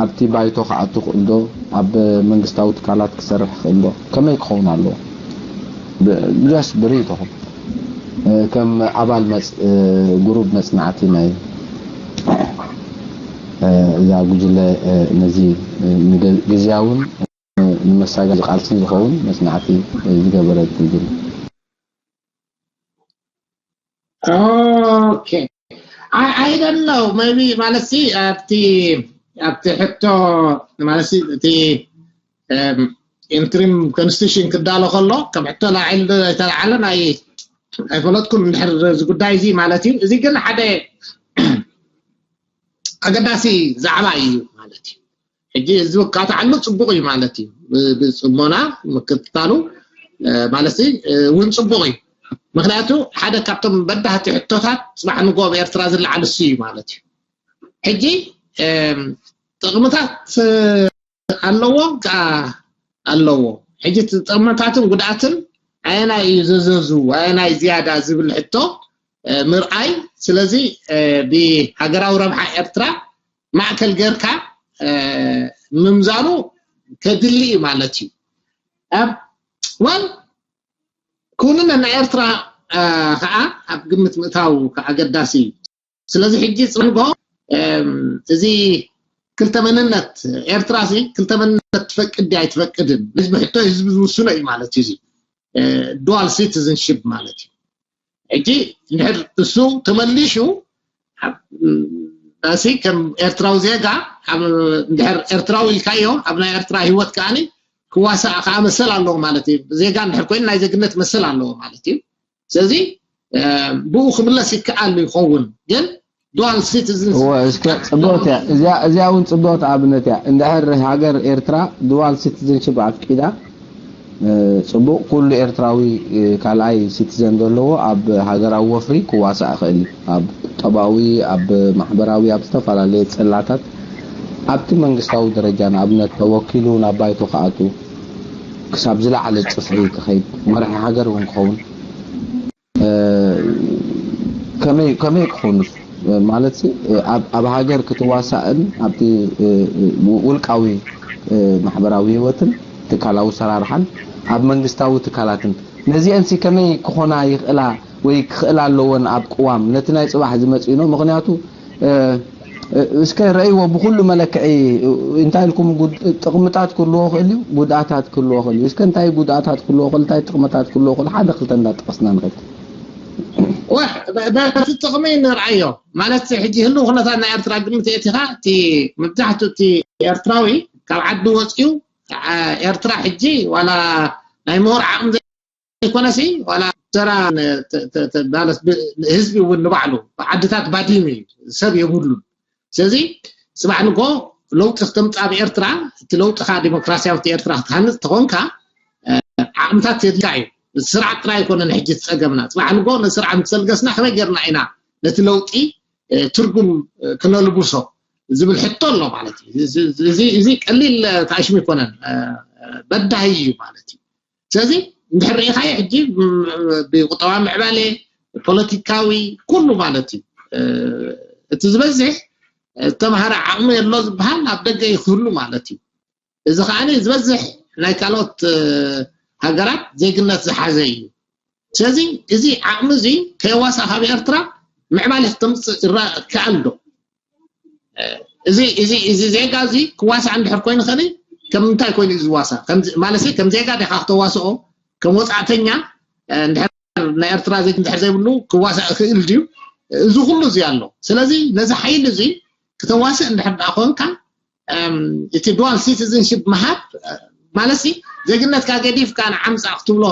ኣብቲ ባይቶ ክኣቱ ክእል ዶ? ኣብ መንግስታዊ ትካላት ክሰርሕ ክእል ዶ? ከመይ ክኸውን ኣለዎ? ብ-፣ ብጃስ ብርእይቶኹም፣ እ፣ ከም ኣባል መጽ-፣ እ፣ ግሩብ መጽናዕቲ ናይ እዛ ጉጅለ ነዚ ግዝያውን ንመሳጋዚ ቃልሲ ዝኸውን መጽናዕቲ ዝገበረት ጉጅለ። Okay. I, I don't know. Maybe ማለት ሲ ኣብቲ ኣብቲ ሕቶ ማለት ሲ እቲ ኢንትሪም ኮንስቲቱሽን ክዳሎ ከሎ ከም ሕቶ ላዕል ተላዓለ ናይ ኣይፈለጥኩን እንድሕር እዚ ጉዳይ እዚ ማለት እዩ። እዚ ግን ሓደ ኣገዳሲ ዛዕባ እዩ ማለት እዩ። ሕጂ ህዝቢ ክካታዓሉ ፅቡቅ እዩ ማለት እዩ። ብፅሞና ምክትታሉ ማለት እውን ፅቡቅ እዩ። ምክንያቱ ሓደ ካብቶም በዳህቲ ሕቶታት ፅባሕ ንጎ ኣብ ኤርትራ ዝለዓል እሱ እዩ ማለት እዩ። ሕጂ ጥቕምታት ኣለዎ ከዓ ኣለዎ። ሕጂ ጥቕምታትን ጉድኣትን ኣየናይ እዩ ዘዘዙ ኣየናይ ዝያዳ ዝብል ሕቶ ምርኣይ። ስለዚ ብሃገራዊ ረብሓ ኤርትራ ማእከል ገርካ ምምዛኑ ከድሊ እዩ ማለት እዩ። ኣብ ወል ክውንነት ናይ ኤርትራ ከዓ ኣብ ግምት ምእታው ከዓ ኣገዳሲ እዩ። ስለዚ ሕጂ ፅንጎ እዚ ክልተ መንነት ኤርትራ ሲ ክልተ መንነት ትፈቅድ ድያ ኣይትፈቅድን ህዝቢ ሕቶ ህዝቢ ዝውስኖ እዩ ማለት እዩ። እዚ ዱዋል ሲቲዝንሽፕ ማለት እዩ። ሕጂ እንድሕር እሱ ተመሊሹ ሲ ከም ኤርትራዊ ዜጋ እንድሕር ኤርትራዊ ኢልካዮ ኣብ ናይ ኤርትራ ህይወት ከዓኒ ክዋሳእ ከዓ መሰል ኣለዎ ማለት እዩ። ዜጋ እንድሕር ኮይኑ ናይ ዜግነት መሰል ኣለዎ ማለት እዩ። ስለዚ ብኡ ክምለስ ይከኣል ይኸውን ግን ዱዋል ሲቲዝን እወ እስከ ጽብቕቲ እያ እዚኣ እዚኣ እውን ጽብቕቲ ኣብነት እያ። እንድሕር ሃገር ኤርትራ ዱዋል ሲቲዝንሽፕ ኣፍቂዳ ጽቡቕ ኩሉ ኤርትራዊ ካልኣይ ሲቲዘን ዘለዎ ኣብ ሃገራዊ ወፍሪ ክዋሳእ ይኽእል እዩ። ኣብ ቁጠባዊ፣ ኣብ ማሕበራዊ፣ ኣብ ዝተፈላለየ ጽላታት ኣብቲ መንግስታዊ ደረጃ ንኣብነት ተወኪሉ ናብ ባይቶ ክኣቱ ክሳብ ዝለዓለ ጽፍሪ ክኸይድ መራሒ ሃገር እውን ክኸውን ከመይ ከመይ ክኾኑ ማለት ኣብ ሃገር ክትዋሳእን ኣብቲ ውልቃዊ ማሕበራዊ ህይወትን ትካላዊ ሰራርሓን ኣብ መንግስታዊ ትካላትን ነዚአን ሲ ከመይ ክኾና ይኽእላ ወይ ክኽእላ ኣለወን ኣብ ቅዋም ነቲ ናይ ፅባሕ ዝመፅእ ነው ምክንያቱ እስከ ረእይዎ ብኩሉ መለክዒ እንታይ ኢልኩም ጥቕምታት ክህልዎ ክእል እዩ ጉድኣታት ክህልዎ ክእል እዩ እስከ እንታይ ጉድኣታት ክህልዎ ክእል እንታይ ጥቕምታት ክህልዎ ክእል ሓደ ክልተ እንዳጠቐስና ንኸድ በቲ ጥቕሚ ንርኣዮ ማለት ሕጂ ህልው ኩነታት ናይ ኤርትራ ግምት የእቲኻ እቲ መብዛሕትኡ እቲ ኤርትራዊ ካብ ዓዲ ወፅኡ ኤርትራ ሕጂ ዋላ ናይ ምሁር ዓቕሚ ዘይኮነሲ ዋላ ተራ ህዝቢ እውን ንባዕሉ ዓድታት ባዲም እዩ ሰብ የብሉን ስለዚ ፅባሕ ንጎ ለውጢ ክተምፃ ኣብ ኤርትራ እቲ ለውጢ ከዓ ዲሞክራሲያዊት ኤርትራ ክትሃንፅ ተኾንካ ዓቕምታት የድልካ እዩ ስርዓት ጥራይ ኣይኮነን ሕጂ ዝፀገምና ፅባሕ ንጎ ንስርዓት ምሰልገስና ከመይ ገርና ኢና ነቲ ለውጢ ትርጉም ክነልብሶ ዝብል ሕቶ ኣሎ ማለት እዩ እዚ ቀሊል ተኣሽሙ ኣይኮነን በዳሂ እዩ ማለት እዩ ስለዚ እንድሕር ርኢኻዮ ሕጂ ብቁጠባ ምዕባለ ፖለቲካዊ ኩሉ ማለት እዩ እቲ ዝበዝሕ ዝተምሃረ ዓቕሚ የሎ ዝበሃል ኣብ ደገ እዩ ክህሉ ማለት እዩ እዚ ከዓ ዝበዝሕ ናይ ካልኦት ሃገራት ዜግነት ዝሓዘ እዩ ስለዚ እዚ ዓቕሚ እዚ ከየዋሳ ካብ ኤርትራ ምዕባለ ክተምፅእ ይረኣ ክኣል ዶ እዚ እዚ እዚ ዜጋ እዚ ክዋሳእ እንድሕር ኮይኑ ከ ከም ምንታይ ኮይኑ እዩ ዝዋሳእ ማለት ከም ዜጋ ዲካ ክተዋስኦ ከም ወፃእተኛ እንድሕር ናይ ኤርትራ ዜግ እንድሕር ዘይብሉ ክዋሳእ ይኽእል ድዩ እዚ ኩሉ እዚ ኣሎ ስለዚ ነዚ ሓይሊ እዚ ክተዋስእ እንድሕር ደኣ ኮንካ እቲ ዱዋል ሲቲዝንሽፕ ምሃብ ማለት ዜግነትካ ገዲፍካ ንዓምፃ ክትብሎ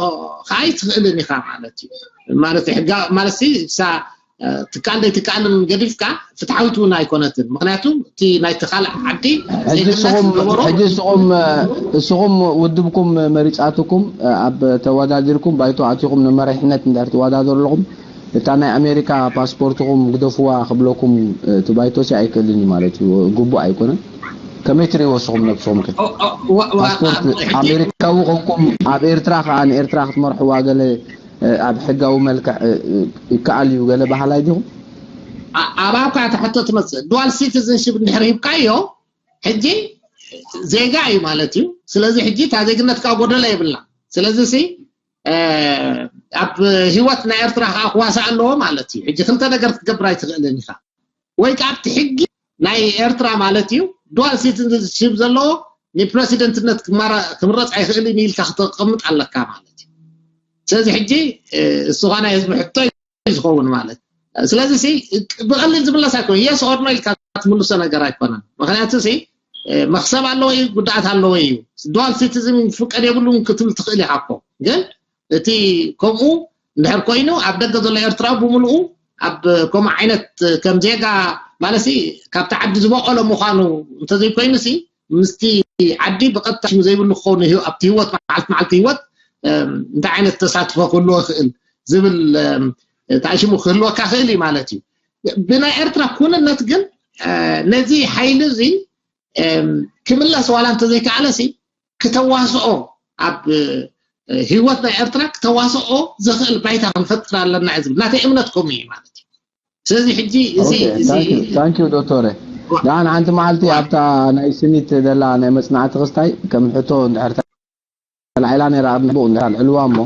ከዓ ኣይትኽእልን ኢኻ ማለት እዩ ማለት ሕጋ ማለት ትካል ዘይትካልን ገዲፍካ ፍትሓዊት እውን ኣይኮነትን ምክንያቱ እቲ ናይ ተካል ዓዲ ሕጂ እስኹም ውድብኩም መሪፃትኩም ኣብ ተወዳዲርኩም ባይቶ ኣቲኹም ንመሪሕነት እንድሕር ትወዳደሩ ኣለኹም እታ ናይ ኣሜሪካ ፓስፖርትኹም ግደፍዋ ክብለኩም እቲ ባይቶሲ ኣይክእልን እዩ ማለት እዩ ግቡእ ኣይኮነን ከመይ ትሪእዎ እስኹም ነብስኹም ከ ፓስፖርት ኣሜሪካዊ ኮንኩም ኣብ ኤርትራ ከዓ ንኤርትራ ክትመርሕዋ ገለ ኣብ ሕጋዊ መልክዕ ይከኣል እዩ ገለ ባህላይ ዲኹም ኣባብካ ተሕቶ ትመፅእ ዱዋል ሲቲዝንሽፕ እንድሕር ሂብካዮ ሕጂ ዜጋ እዩ ማለት እዩ ስለዚ ሕጂ እታ ዜግነት ከዓ ጎደለ የብላ ስለዚ ሲ ኣብ ህይወት ናይ ኤርትራ ከዓ ክዋሳ ኣለዎ ማለት እዩ ሕጂ ክልተ ነገር ክትገብር ኣይትኽእልን ኢኻ ወይ ከዓ ኣብቲ ሕጊ ናይ ኤርትራ ማለት እዩ። ዱዋል ሲቲዝንሽፕ ዘለዎ ንፕረሲደንትነት ክመራ- ክምረፅ ኣይኽእልን ኢልካ ክተቐምጥ ኣለካ ማለት እዩ። ስለዚ ሕጂ እሱኻ ናይ ህዝቢ ሕቶ እዩ ዝኸውን ማለት። ስለዚ ሲ ብቐሊል ዝምለስ ኣይኮን። የስ ኦር ኖ ኢልካ ትምልሶ ነገር ኣይኮነን። ምክንያቱ ሲ መክሰብ ኣለዎ እዩ፣ ጉድኣት ኣለዎ እዩ። ዱዋል ሲቲዝን ፍቀድ የብሉን ክትብል ትኽእል ኢኻ እኮ። ግን እቲ ከምኡ እንድሕር ኮይኑ ኣብ ደገ ዘሎ ኤርትራዊ ብምልኡ ኣብ ከምኡ ዓይነት ከም ዜጋ ማለት ሲ ካብቲ ዓዲ ዝበቆሎ ምዃኑ እንተዘይኮይኑ ሲ ምስቲ ዓዲ ብቐጥታ ሽም ዘይብሉ ክኸውን እዩ። ኣብቲ ህይወት መዓልቲ መዓልቲ ህይወት እንታይ ዓይነት ተሳትፎ ክህልዎ ይኽእል ዝብል ተኣሽሙ ክህልወካ ክእል እዩ ማለት እዩ። ብናይ ኤርትራ ኩንነት ግን ነዚ ሓይሊ እዚ ክምለስ ዋላ እንተዘይከኣለ ሲ ክተዋስኦ ኣብ ህይወት ናይ ኤርትራ ክተዋስኦ ዝኽእል ባይታ ክንፈጥር ኣለና እዩ ዝብል ናተይ እምነት ከምኡ እዩ ማለት እዩ። ስለዚ ሕጂ እዚ እዚ ታንኪዩ ዶክተረ። ደሓን ሓንቲ መዓልቲ ኣብታ ናይ ስኒት ዘላ ናይ መፅናዕቲ ክስታይ ከም ሕቶ እንድሕር ተላዒላ ነይራ ኣብ ንቡቕ እንድሕር ኣልዕልዋ እሞ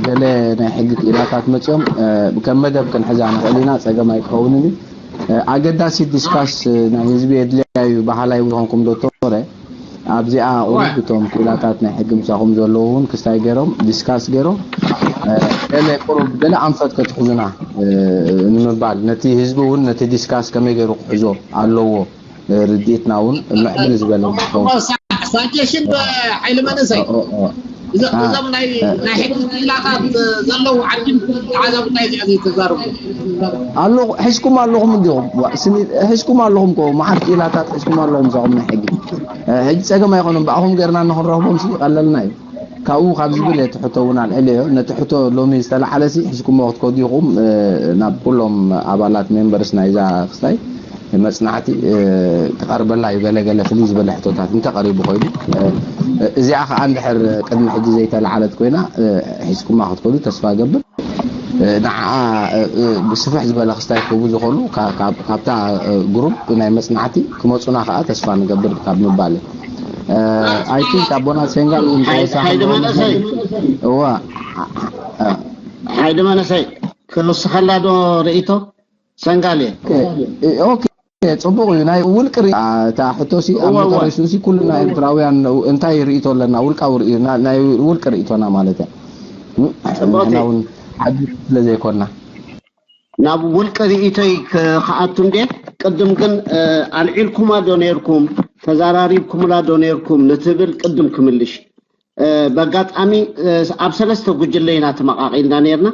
ገለ ናይ ሕጊ ክኢላታት መፅኦም ከም መደብ ክንሕዛ ንኽእል ኢና፣ ፀገም ኣይክኸውንን እዩ። ኣገዳሲ ዲስካስ ናይ ህዝቢ የድልያ እዩ በሃላይ ዝኾንኩም ዶክተረ ኣብዚኣ ቁሩብ እቶም ክኢላታት ናይ ሕጊ ምሳኹም ዘለዉ እውን ክስታይ ገይሮም ዲስካስ ገይሮም ገለ ቁሩብ ገለ ኣንፈት ከትሕዙና ንምባል ነቲ ህዝቢ እውን ነቲ ዲስካስ ከመይ ገይሩ ክሕዞ ኣለዎ ርድኢትና እውን ምዕብል ዝበለ ክኸውን ሳጀሽን ሓይሊ መንእሰይ እዞም ናይ ናይ ሕጊ ክኢላታት ዘለዉ ዓዲ ዓዛ ጉዳይ እዚኣ ዘይተዛረቡ ኣለኹ ሕዝኩም ኣለኹም እንዲኹም ዋ፣ ስኒ- ሕዝኩም ኣለኹም ኮ መዓት ክኢላታት ሕዝኩም ኣለኹም ሳኹም ናይ ሕጊ እ፣ ሕጂ ፀገም ኣይኮኑም ብኣኹም ገርና ንክንረኽቦም ሲ ቀለልና እዩ ካብኡ ካብ ዝብል እቲ ሕቶ እውን ኣልዕል እዮ ነቲ ሕቶ ሎሚ ዝተላዓለ ሲ ሕዝኩሞ ክትከዱ ኢኹም እ፣ ናብ ኩሎም ኣባላት ሜምበርስ ናይዛ ክስታይ መፅናዕቲ ክቐርበላ እዩ ገለገለ ፍልይ ዝበለ ሕቶታት እንተቐሪቡ ኮይኑ እዚኣ ከዓ እንድሕር ቅድሚ ሕጂ ዘይተለዓለት ኮይና ሒዝኩማ ክትከዱ ተስፋ ገብር ንዓ ብስፍሕ ዝበለ ክስታይ ክህቡ ዝኽእሉ ካብታ ግሩፕ ናይ መፅናዕቲ ክመፁና ከዓ ተስፋ ንገብር ካብ ምባል I think ኣቦና ሴንጋል እውን ተወሳኺ እዋ ሓይሊ መነሰይ ክውስኸላ ዶ ርእይቶ ሰንጋል እየ። ኦኬ ጽቡቕ እዩ። ናይ ውልቂ ርኢ እታ ሕቶሲ ኣብ እወ፣ እወ። መጨረሽቱሲ ኩልና ኤርትራውያን እንታይ ርእይቶ ኣለና? ውልቃዊ ርኢ ናይ ውልቂ ርእይቶና ማለት እያ። ጽቡቕቲ። ንሕና እውን ዓዲ ስለ ዘይኮንና። ናብ ውልቂ ርእይቶይ ክኣቱ እንዴ ቅድም ግን ኣልዒልኩማ ዶ ነርኩም ተዛራሪብኩምላ ዶ ነርኩም ንትብል ቅድም ክምልሽ በጋጣሚ ኣብ ሰለስተ ጉጅለ ኢና ተመቃቂልና ነርና